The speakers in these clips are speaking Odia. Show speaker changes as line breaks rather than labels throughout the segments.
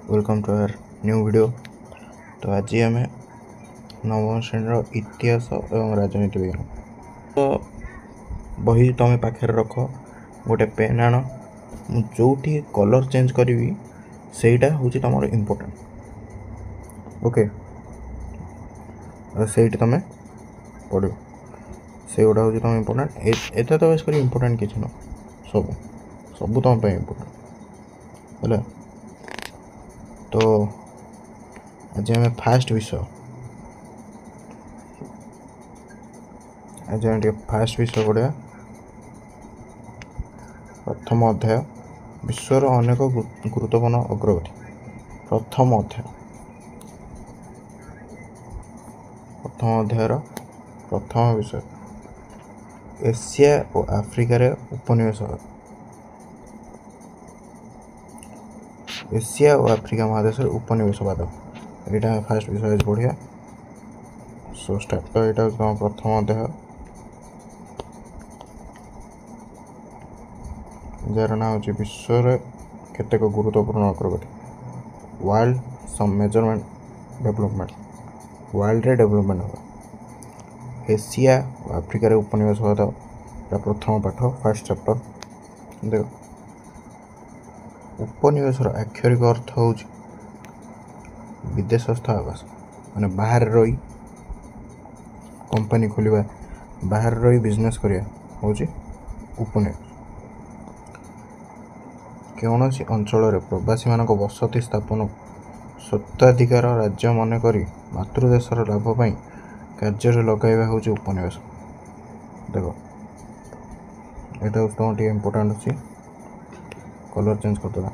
Welcome to our new video. ତ ଆଜି ଆମେ ନବମ ଶ୍ରେଣୀର ଇତିହାସ ଏବଂ ରାଜନୀତି ବିଜ୍ଞାନ ତ ବହି ତୁମେ ପାଖରେ ରଖ, ଗୋଟେ ପେନ୍ ଆଣ। ମୁଁ ଯେଉଁଠି କଲର୍ ଚେଞ୍ଜ କରିବି ସେଇଟା ହେଉଛି ତୁମର ଇମ୍ପୋର୍ଟାଣ୍ଟ। ଓକେ, ସେଇଠି ତୁମେ ପଢ଼ିବ, ସେଇଗୁଡ଼ା ହେଉଛି ତୁମ ଇମ୍ପୋର୍ଟାଣ୍ଟ। ଏଟା ତ ବେଶ କରି ଇମ୍ପୋର୍ଟାଣ୍ଟ କିଛି ନୁହଁ, ସବୁ ସବୁ ତୁମ ପାଇଁ ଇମ୍ପୋର୍ଟାଣ୍ଟ ହେଲା। ତ ଆଜି ଆମେ ଫାଷ୍ଟ ବିଷୟ, ଆଜି ଆମେ ଟିକେ ଫାଷ୍ଟ ବିଷୟ ପଢ଼ିବା। ପ୍ରଥମ ଅଧ୍ୟାୟ, ବିଶ୍ୱର ଅନେକ ଗୁରୁତ୍ୱପୂର୍ଣ୍ଣ ଅଗ୍ରଗତି। ପ୍ରଥମ ଅଧ୍ୟାୟ, ପ୍ରଥମ ଅଧ୍ୟାୟର ପ୍ରଥମ ବିଷୟ ଏସିଆ ଓ ଆଫ୍ରିକାରେ ଉପନିବେଶ। ଏସିଆ ଓ ଆଫ୍ରିକା ମହାଦେଶରେ ଉପନିବେଶବାଦ, ଏଇଟା ଫାଷ୍ଟ ବିଷୟ ଆଜି ପଢ଼ିବା। So start. ତ ଏଇଟା ହେଉଛି ତୁମ ପ୍ରଥମ ଅଧ୍ୟାୟ, ଯାହାର ନାଁ ହେଉଛି ବିଶ୍ୱରେ କେତେକ ଗୁରୁତ୍ୱପୂର୍ଣ୍ଣ ଅଗ୍ରଗତି। ୱାର୍ଲଡ ସମ୍ ମେଜରମେଣ୍ଟ ଡେଭଲପମେଣ୍ଟ, ୱାର୍ଲଡରେ ଡେଭଲପମେଣ୍ଟ ହେବ। ଏସିଆ ଓ ଆଫ୍ରିକାରେ ଉପନିବେଶବାଦ, ଏଇଟା ପ୍ରଥମ ପାଠ, ଫାଷ୍ଟ ଚାପ୍ଟର। ଦେଖ, ଉପନିବେଶର ଆକ୍ଷରିକ ଅର୍ଥ ହେଉଛି ବିଦେଶସ୍ଥ ଆବାସ, ମାନେ ବାହାରେ ରହି କମ୍ପାନୀ ଖୋଲିବା, ବାହାରେ ରହି ବିଜନେସ୍ କରିବା ହେଉଛି ଉପନିବେଶ। କୌଣସି ଅଞ୍ଚଳରେ ପ୍ରବାସୀମାନଙ୍କ ବସତି ସ୍ଥାପନ ସ୍ୱତ୍ୱାଧିକାର ରାଜ୍ୟ ମନେକରି ମାତୃଦେଶର ଲାଭ ପାଇଁ କାର୍ଯ୍ୟରେ ଲଗାଇବା ହେଉଛି ଉପନିବେଶ। ଦେଖ, ଏଇଟା ହେଉଛି ତୁମର ଟିକେ ଇମ୍ପୋର୍ଟାଣ୍ଟ ଅଛି, କଲର୍ ଚେଞ୍ଜ କରିଦେବା।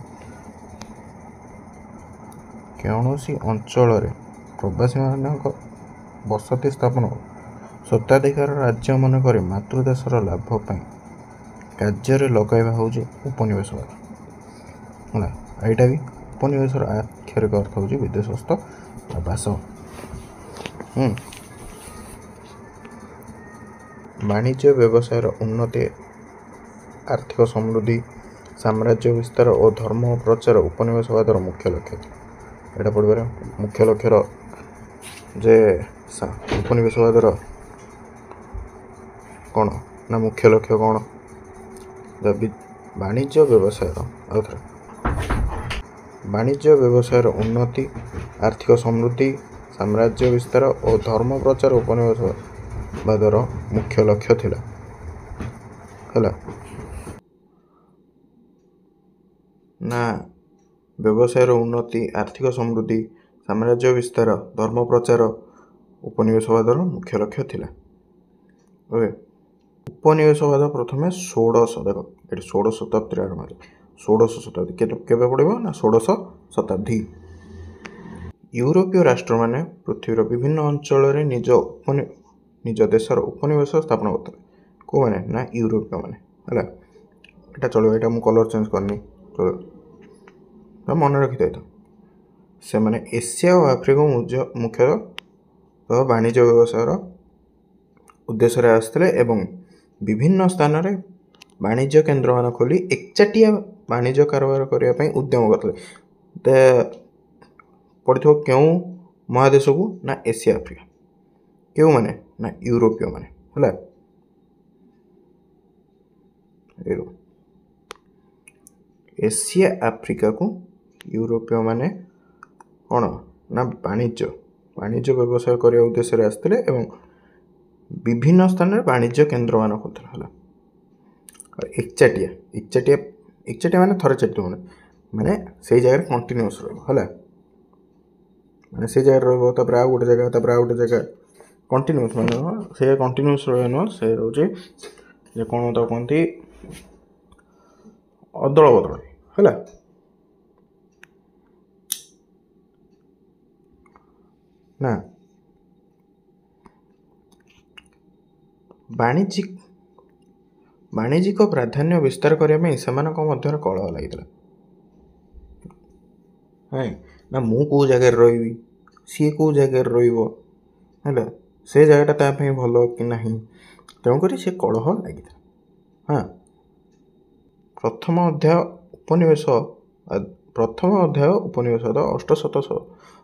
କୌଣସି ଅଞ୍ଚଳରେ ପ୍ରବାସୀମାନଙ୍କ ବସତି ସ୍ଥାପନ ସ୍ୱତ୍ୱାଧିକାର ରାଜ୍ୟ ମନେକରି ମାତୃଦେଶର ଲାଭ ପାଇଁ କାର୍ଯ୍ୟରେ ଲଗାଇବା ହେଉଛି ଉପନିବେଶବାଦ ହେଲା। ଏଇଟା ବି ଉପନିବେଶର ଆକ୍ଷରିକ ଅର୍ଥ ହେଉଛି ବିଦେଶସ୍ଥ ଆବାସ। ବାଣିଜ୍ୟ ବ୍ୟବସାୟର ଉନ୍ନତି, ଆର୍ଥିକ ସମୃଦ୍ଧି, ସାମ୍ରାଜ୍ୟ ବିସ୍ତାର ଓ ଧର୍ମ ପ୍ରଚାର ଉପନିବେଶବାଦର ମୁଖ୍ୟ ଲକ୍ଷ୍ୟ ଥିଲା। ଏଇଟା ପଢ଼ିବାର ମୁଖ୍ୟ ଲକ୍ଷ୍ୟର ଯେ ଉପନିବେଶବାଦର କ'ଣ ନା ମୁଖ୍ୟ ଲକ୍ଷ୍ୟ କ'ଣ? ବାଣିଜ୍ୟ ବ୍ୟବସାୟର, ଆଉଥରେ, ବାଣିଜ୍ୟ ବ୍ୟବସାୟର ଉନ୍ନତି, ଆର୍ଥିକ ସମୃଦ୍ଧି, ସାମ୍ରାଜ୍ୟ ବିସ୍ତାର ଓ ଧର୍ମ ପ୍ରଚାର ଉପନିବେଶବାଦର ମୁଖ୍ୟ ଲକ୍ଷ୍ୟ ଥିଲା ହେଲା। ନା ବ୍ୟବସାୟର ଉନ୍ନତି, ଆର୍ଥିକ ସମୃଦ୍ଧି, ସାମ୍ରାଜ୍ୟ ବିସ୍ତାର, ଧର୍ମ ପ୍ରଚାର ଉପନିବେଶବାଦର ମୁଖ୍ୟ ଲକ୍ଷ୍ୟ ଥିଲା। ଓକେ, ଉପନିବେଶବାଦ ପ୍ରଥମେ ଷୋଡ଼ଶ, ଦେଖ ଏଠି ଷୋଡ଼ଶ ଶତାବ୍ଦୀରେ ଆରମ୍ଭ ହେଲା। ଷୋଡ଼ଶ ଶତାବ୍ଦୀ କେବେ ପଡ଼ିବ ନା ଷୋଡ଼ଶ ଶତାବ୍ଦୀ। ୟୁରୋପୀୟ ରାଷ୍ଟ୍ରମାନେ ପୃଥିବୀର ବିଭିନ୍ନ ଅଞ୍ଚଳରେ ନିଜ ଦେଶର ଉପନିବେଶ ସ୍ଥାପନ କରୁଥିଲେ। କେଉଁମାନେ ନା ୟୁରୋପୀୟମାନେ ହେଲା। ଏଇଟା ଚଳିବ, ଏଇଟା ମୁଁ କଲର୍ ଚେଞ୍ଜ କରିନି, ଚଳିବ, ମନେ ରଖିଥାଇଥ। ସେମାନେ ଏସିଆ ଓ ଆଫ୍ରିକା ମୁଖ୍ୟତଃ ବାଣିଜ୍ୟ ବ୍ୟବସାୟର ଉଦ୍ଦେଶ୍ୟରେ ଆସିଥିଲେ ଏବଂ ବିଭିନ୍ନ ସ୍ଥାନରେ ବାଣିଜ୍ୟ କେନ୍ଦ୍ରମାନ ଖୋଲି ଏକଚାଟିଆ ବାଣିଜ୍ୟ କାରବାର କରିବା ପାଇଁ ଉଦ୍ୟମ କରିଥିଲେ। ପଡ଼ିଥିବ କେଉଁ ମହାଦେଶକୁ ନା ଏସିଆ ଆଫ୍ରିକା। କେଉଁମାନେ ନା ୟୁରୋପୀୟମାନେ ହେଲା। ଏସିଆ ଆଫ୍ରିକାକୁ ୟୁରୋପୀୟମାନେ କ'ଣ ନା ବାଣିଜ୍ୟ ବ୍ୟବସାୟ କରିବା ଉଦ୍ଦେଶ୍ୟରେ ଆସିଥିଲେ ଏବଂ ବିଭିନ୍ନ ସ୍ଥାନରେ ବାଣିଜ୍ୟ କେନ୍ଦ୍ରମାନ ଖୋଲିଥିଲେ ହେଲା। ଏକଚାଟିଆ ଏକଚାଟିଆ ଏକଚାଟିଆ ମାନେ ଥରେ ଚାଟିବ ମାନେ ସେଇ ଜାଗାରେ କଣ୍ଟିନ୍ୟୁଅସ୍ ରହିବ ହେଲା, ମାନେ ସେଇ ଜାଗାରେ ରହିବ, ତାପରେ ଆଉ ଗୋଟେ ଜାଗା, ତାପରେ ଆଉ ଗୋଟେ ଜାଗା, କଣ୍ଟିନ୍ୟୁଅସ୍ ମାନେ ସେ କଣ୍ଟିନ୍ୟୁଅସ୍ ରହିବ ନୁହଁ, ସେ ରହୁଛି ଯେ କ'ଣ ତାକୁ କୁହନ୍ତି ଅଦଳ ବଦଳ ହେଲା। ନା ବାଣିଜ୍ୟିକ ପ୍ରାଧାନ୍ୟ ବିସ୍ତାର କରିବା ପାଇଁ ସେମାନଙ୍କ ମଧ୍ୟରେ କଳହ ଲାଗିଥିଲା। ନା ମୁଁ କେଉଁ ଜାଗାରେ ରହିବି, ସିଏ କେଉଁ ଜାଗାରେ ରହିବ ହେଲା, ସେ ଜାଗାଟା ତା ପାଇଁ ଭଲ କି ନାହିଁ, ତେଣୁକରି ସେ କଳହ ଲାଗିଥିଲା। ହଁ, ପ୍ରଥମ ଅଧ୍ୟାୟ ଉପନିବେଶ ପ୍ରଥମ ଅଧ୍ୟାୟ ଉପନିବେଶବାଦ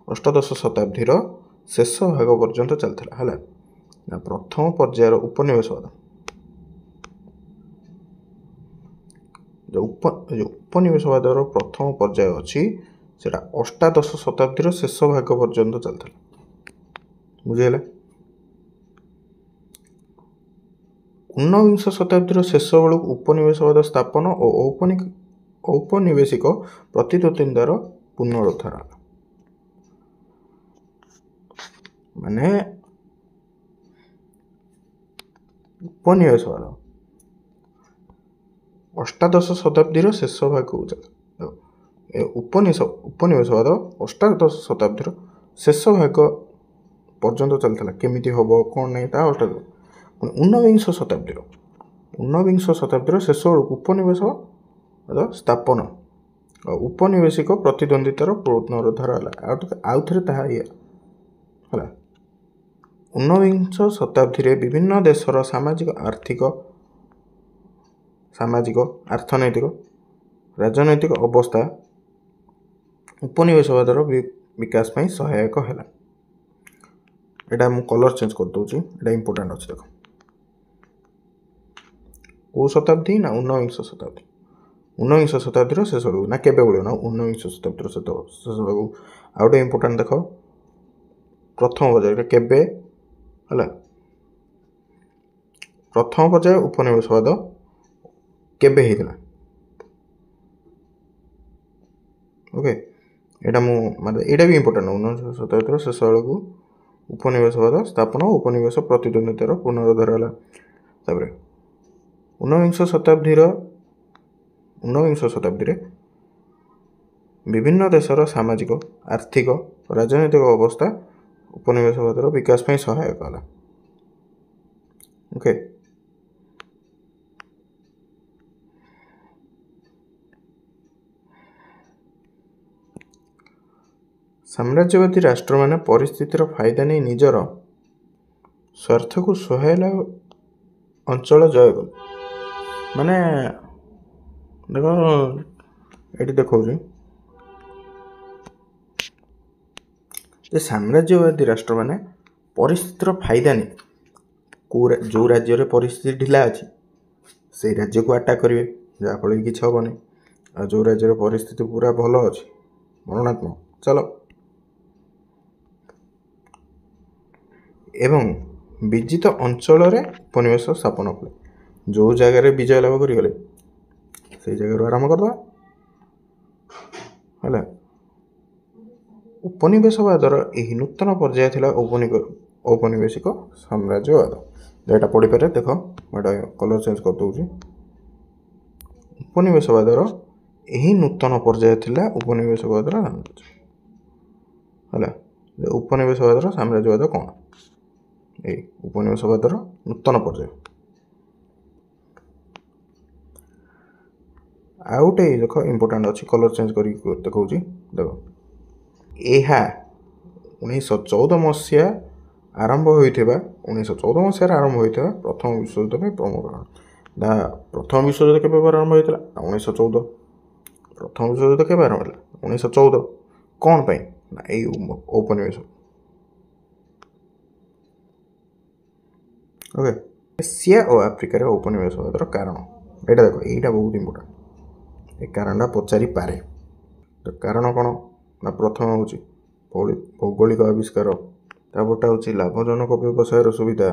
ଅଷ୍ଟଦଶ ଶତାବ୍ଦୀର ଶେଷ ଭାଗ ପର୍ଯ୍ୟନ୍ତ ଚାଲିଥିଲା। ହେଲା ନା, ପ୍ରଥମ ପର୍ଯ୍ୟାୟର ଉପନିବେଶବାଦ ଯେଉଁ ଉପନିବେଶବାଦର ପ୍ରଥମ ପର୍ଯ୍ୟାୟ ଅଛି ସେଇଟା ଅଷ୍ଟାଦଶ ଶତାବ୍ଦୀର ଶେଷ ଭାଗ ପର୍ଯ୍ୟନ୍ତ ଚାଲିଥିଲା। ବୁଝିହେଲା? ଊନବିଂଶ ଶତାବ୍ଦୀର ଶେଷ ବେଳକୁ ଉପନିବେଶବାଦ ସ୍ଥାପନ ଓ ଔପନିବେଶିକ ପ୍ରତିଦ୍ୱନ୍ଦ୍ୱିତାର ପୁନରୁଦ୍ଧାର ହେଲା। ମାନେ ଉପନିବେଶବାଦ ଅଷ୍ଟାଦଶ ଶତାବ୍ଦୀର ଶେଷ ଭାଗକୁ ଉପନିବେଶବାଦ ଅଷ୍ଟାଦଶ ଶତାବ୍ଦୀର ଶେଷ ଭାଗ ପର୍ଯ୍ୟନ୍ତ ଚାଲିଥିଲା। କେମିତି ହେବ କ'ଣ ନାହିଁ ତାହା ଅଷ୍ଟାଦଶ। ଊନବିଂଶ ଶତାବ୍ଦୀର ଶେଷ ବେଳକୁ ଉପନିବେଶବାଦ ସ୍ଥାପନ ଆଉ ଉପନିବେଶିକ ପ୍ରତିଦ୍ୱନ୍ଦ୍ୱିତାର ପୁନରୁଦ୍ଧାର ହେଲା। ଆଉ ଥରେ ତାହା ଇଏ ହେଲା। ଊନବିଂଶ ଶତାବ୍ଦୀରେ ବିଭିନ୍ନ ଦେଶର ସାମାଜିକ, ଆର୍ଥନୈତିକ, ରାଜନୈତିକ ଅବସ୍ଥା ଉପନିବେଶବାଦର ବିକାଶ ପାଇଁ ସହାୟକ ହେଲା। ଏଇଟା ମୁଁ କଲର୍ ଚେଞ୍ଜ କରିଦେଉଛି, ଏଇଟା ଇମ୍ପୋର୍ଟାଣ୍ଟ ଅଛି। ଦେଖ, କେଉଁ ଶତାବ୍ଦୀ ନା ଊନବିଂଶ ଶତାବ୍ଦୀ। ଊନବିଂଶ ଶତାବ୍ଦୀର ଶେଷ ବେଳକୁ ନା କେବେ ବେଳକୁ ନା ଊନବିଂଶ ଶତାବ୍ଦୀର ଶେଷ ବେଳକୁ। ଆଉ ଗୋଟେ ଇମ୍ପୋର୍ଟାଣ୍ଟ ଦେଖ, ପ୍ରଥମ ପର୍ଯ୍ୟାୟ କେବେ ହେଲା? ପ୍ରଥମ ପର୍ଯ୍ୟାୟ ଉପନିବେଶବାଦ କେବେ ହେଇଥିଲା? ଓକେ, ଏଇଟା ମୁଁ ମାନେ ଏଇଟା ବି ଇମ୍ପୋର୍ଟାଣ୍ଟ। ଊନବିଂଶ ଶତାବ୍ଦୀର ଶେଷ ବେଳକୁ ଉପନିବେଶବାଦ ସ୍ଥାପନ ଓ ଉପନିବେଶ ପ୍ରତିଦ୍ୱନ୍ଦ୍ୱିତାର ପୁନରୁଦ୍ଧାର ହେଲା। ତାପରେ ଊନବିଂଶ ଶତାବ୍ଦୀରେ ବିଭିନ୍ନ ଦେଶର ସାମାଜିକ, ଆର୍ଥିକ, ରାଜନୈତିକ ଅବସ୍ଥା ଉପନିବେଶବାଦର ବିକାଶ ପାଇଁ ସହାୟକ ହେଲା। ଓକେ, ସାମ୍ରାଜ୍ୟବାଦୀ ରାଷ୍ଟ୍ରମାନେ ପରିସ୍ଥିତିର ଫାଇଦା ନେଇ ନିଜର ସ୍ୱାର୍ଥକୁ ସୁହାଇଲା ଅଞ୍ଚଳ ଜୟ କଲେ। ମାନେ ଦେଖ, ଏଠି ଦେଖାଉଛି ଯେ ସାମ୍ରାଜ୍ୟବାଦୀ ରାଷ୍ଟ୍ରମାନେ ପରିସ୍ଥିତିର ଫାଇଦା ନେଇ ଯେଉଁ ରାଜ୍ୟରେ ପରିସ୍ଥିତି ଢିଲା ଅଛି ସେଇ ରାଜ୍ୟକୁ ଆଟାକ୍ କରିବେ, ଯାହାଫଳରେ କିଛି ହେବନି। ଆଉ ଯେଉଁ ରାଜ୍ୟରେ ପରିସ୍ଥିତି ପୁରା ଭଲ ଅଛି, ମରଣାତ୍ମକ, ଚାଲ। ଏବଂ ବିଜିତ ଅଞ୍ଚଳରେ ଉପନିବେଶ ସ୍ଥାପନ କଲେ। ଯେଉଁ ଜାଗାରେ ବିଜୟ ଲାଭ କରିଗଲେ ସେଇ ଜାଗାରୁ ଆରମ୍ଭ କରିଦେବା। ହେଲା, ଉପନିବେଶବାଦର ଏହି ନୂତନ ପର୍ଯ୍ୟାୟ ଥିଲା ଔପନିବେଶିକ ସାମ୍ରାଜ୍ୟବାଦ। ଏଇଟା ପଢ଼ିପାରେ, ଦେଖ ମୁଁ ଏଇଟା କଲର୍ ଚେଞ୍ଜ କରିଦେଉଛି। ଉପନିବେଶବାଦର ଏହି ନୂତନ ପର୍ଯ୍ୟାୟ ଥିଲା ଉପନିବେଶବାଦର ସାମ୍ରାଜ୍ୟ। ହେଲା, ଉପନିବେଶବାଦର ସାମ୍ରାଜ୍ୟବାଦ କ'ଣ? ଏଇ ଉପନିବେଶବାଦର ନୂତନ ପର୍ଯ୍ୟାୟ। ଆଉ ଗୋଟେ ଦେଖ ଇମ୍ପୋର୍ଟାଣ୍ଟ ଅଛି, କଲର୍ ଚେଞ୍ଜ କରିକି ଦେଖାଉଛି। ଦେଖ, ଏହା 1914 ମସିହା ଆରମ୍ଭ ହୋଇଥିବା 1914 ମସିହାରେ ଆରମ୍ଭ ହୋଇଥିବା ପ୍ରଥମ ବିଶ୍ୱଯୁଦ୍ଧ ପାଇଁ ପ୍ରମୁଖ କାରଣ। ପ୍ରଥମ ବିଶ୍ୱଯୁଦ୍ଧ କେବେ ଆରମ୍ଭ ହୋଇଥିଲା? 1914। ପ୍ରଥମ ବିଶ୍ୱଯୁଦ୍ଧ କେବେ ଆରମ୍ଭ ହେଲା? 1914। କ'ଣ ପାଇଁ ନା ଏଇ ଔପନିବେଶ। ଓକେ, ଏସିଆ ଓ ଆଫ୍ରିକାରେ ଔପନିବେଶବାଦର କାରଣ। ଏଇଟା ଦେଖ, ଏଇଟା ବହୁତ ଇମ୍ପୋର୍ଟାଣ୍ଟ। ଏ କାରଣଟା ପଚାରିପାରେ। ତ କାରଣ କ'ଣ ନା ପ୍ରଥମ ହେଉଛି ଭୌଗୋଳିକ ଆବିଷ୍କାର, ତାପରଟା ହେଉଛି ଲାଭଜନକ ବ୍ୟବସାୟର ସୁବିଧା,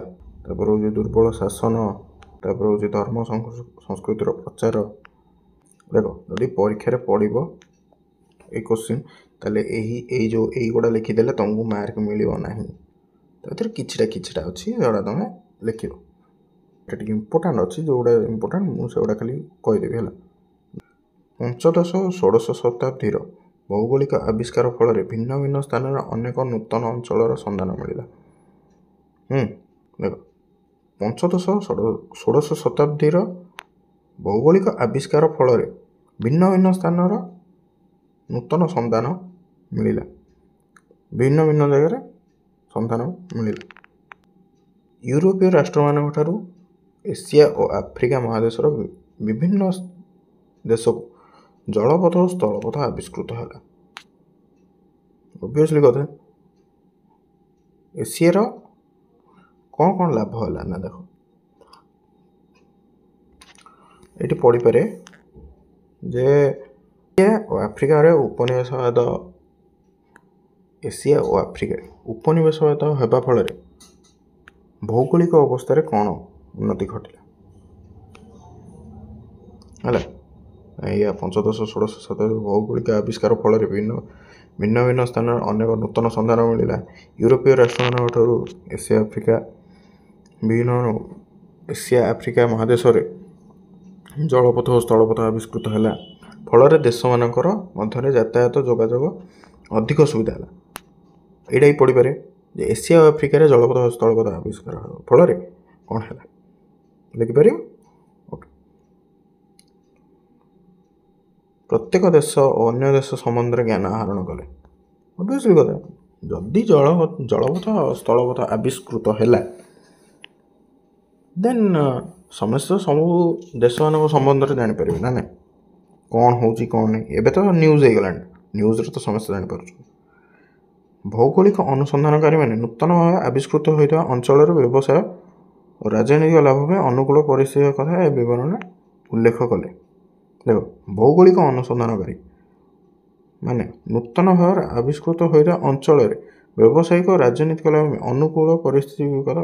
ତାପରେ ହେଉଛି ଦୁର୍ବଳ ଶାସନ, ତାପରେ ହେଉଛି ଧର୍ମ ସଂସ୍କୃତିର ପ୍ରଚାର। ଦେଖ, ଯଦି ପରୀକ୍ଷାରେ ପଡ଼ିବ ଏଇ କୋଶ୍ଚିନ୍, ତାହେଲେ ଏଇ ଯେଉଁ ଏଇଗୁଡ଼ା ଲେଖିଦେଲେ ତୁମକୁ ମାର୍କ ମିଳିବ ନାହିଁ। ତ ଏଥିରେ କିଛିଟା ଅଛି ଯେଉଁଟା ତୁମେ ଲେଖିବ। ଏଟା ଟିକେ ଇମ୍ପୋର୍ଟାଣ୍ଟ ଅଛି, ଯେଉଁଗୁଡ଼ା ଇମ୍ପୋର୍ଟାଣ୍ଟ ମୁଁ ସେଗୁଡ଼ା ଖାଲି କହିଦେବି। ହେଲା, ପଞ୍ଚଦଶ ଓ ଷୋଡ଼ଶ ଶତାବ୍ଦୀର ଭୌଗୋଳିକ ଆବିଷ୍କାର ଫଳରେ ଭିନ୍ନ ଭିନ୍ନ ସ୍ଥାନରେ ଅନେକ ନୂତନ ଅଞ୍ଚଳର ସନ୍ଧାନ ମିଳିଲା। ଦେଖ, ପଞ୍ଚଦଶ ଷୋଡ଼ଶ ଶତାବ୍ଦୀର ଭୌଗୋଳିକ ଆବିଷ୍କାର ଫଳରେ ଭିନ୍ନ ଭିନ୍ନ ସ୍ଥାନର ନୂତନ ସନ୍ଧାନ ମିଳିଲା, ଭିନ୍ନ ଭିନ୍ନ ଜାଗାରେ ସନ୍ଧାନ ମିଳିଲା। ୟୁରୋପୀୟ ରାଷ୍ଟ୍ରମାନଙ୍କ ଠାରୁ ଏସିଆ ଓ ଆଫ୍ରିକା ମହାଦେଶର ବିଭିନ୍ନ ଦେଶକୁ ଜଳପଥ ଓ ସ୍ଥଳପଥ ଆବିଷ୍କୃତ ହେଲା। ଅବଭିୟସଲି କଥା, ଏସିଆର କ'ଣ କ'ଣ ଲାଭ ହେଲା ନା ଦେଖ, ଏଇଠି ପଢ଼ିପାରେ ଯେ ଏସିଆ ଓ ଆଫ୍ରିକାରେ ଉପନିବେଶବାଦ, ଏସିଆ ଓ ଆଫ୍ରିକାରେ ଉପନିବେଶବାଦ ହେବା ଫଳରେ ଭୌଗୋଳିକ ଅବସ୍ଥାରେ କ'ଣ ଉନ୍ନତି ଘଟିଲା ହେଲା। ଏଇଆ ପଞ୍ଚଦଶ ଷୋଡ଼ଶ ଶତାବ୍ଦୀ ଭୌଗୋଳିକ ଆବିଷ୍କାର ଫଳରେ ଭିନ୍ନ ଭିନ୍ନ ଭିନ୍ନ ସ୍ଥାନରେ ଅନେକ ନୂତନ ସନ୍ଧାନ ମିଳିଲା। ୟୁରୋପୀୟ ରାଷ୍ଟ୍ରମାନଙ୍କ ଠାରୁ ଏସିଆ ଆଫ୍ରିକା ବିଭିନ୍ନ ଏସିଆ ଆଫ୍ରିକା ମହାଦେଶରେ ଜଳପଥ ଓ ସ୍ଥଳପଥ ଆବିଷ୍କୃତ ହେଲା। ଫଳରେ ଦେଶମାନଙ୍କର ମଧ୍ୟରେ ଯାତାୟାତ ଯୋଗାଯୋଗ ଅଧିକ ସୁବିଧା ହେଲା। ଏଇଟା ବି ପଡ଼ିପାରେ ଯେ ଏସିଆ ଓ ଆଫ୍ରିକାରେ ଜଳପଥ ଓ ସ୍ଥଳପଥ ଆବିଷ୍କାର ହେବା ଫଳରେ କ'ଣ ହେଲା, ଲେଖିପାରିବ। ଓକେ, ପ୍ରତ୍ୟେକ ଦେଶ ଓ ଅନ୍ୟ ଦେଶ ସମ୍ବନ୍ଧରେ ଜ୍ଞାନ ଆହରଣ କଲେ। ଅବଭିୟସଲି କଥା, ଯଦି ଜଳପଥ ସ୍ଥଳପଥ ଆବିଷ୍କୃତ ହେଲା, ଦେନ୍ ସମସ୍ତେ ସବୁ ଦେଶମାନଙ୍କ ସମ୍ବନ୍ଧରେ ଜାଣିପାରିବେ ନା ନାଇଁ, କ'ଣ ହେଉଛି କ'ଣ ନାହିଁ। ଏବେ ତ ନ୍ୟୁଜ୍ ହେଇଗଲାଣି, ନ୍ୟୁଜ୍ରେ ତ ସମସ୍ତେ ଜାଣିପାରୁଛନ୍ତି। ଭୌଗୋଳିକ ଅନୁସନ୍ଧାନକାରୀମାନେ ନୂତନ ଭାବେ ଆବିଷ୍କୃତ ହୋଇଥିବା ଅଞ୍ଚଳର ବ୍ୟବସାୟ ଓ ରାଜନୈତିକ ଲାଭ ପାଇଁ ଅନୁକୂଳ ପରିସ୍ଥିତି କଥା ଏ ବିବରଣରେ ଉଲ୍ଲେଖ କଲେ। ଦେଖ, ଭୌଗୋଳିକ ଅନୁସନ୍ଧାନକାରୀ ମାନେ ନୂତନ ଭାବରେ ଆବିଷ୍କୃତ ହୋଇଥିବା ଅଞ୍ଚଳରେ ବ୍ୟବସାୟିକ ଓ ରାଜନୈତିକ ଲାଭ ପାଇଁ ଅନୁକୂଳ ପରିସ୍ଥିତି କଥା,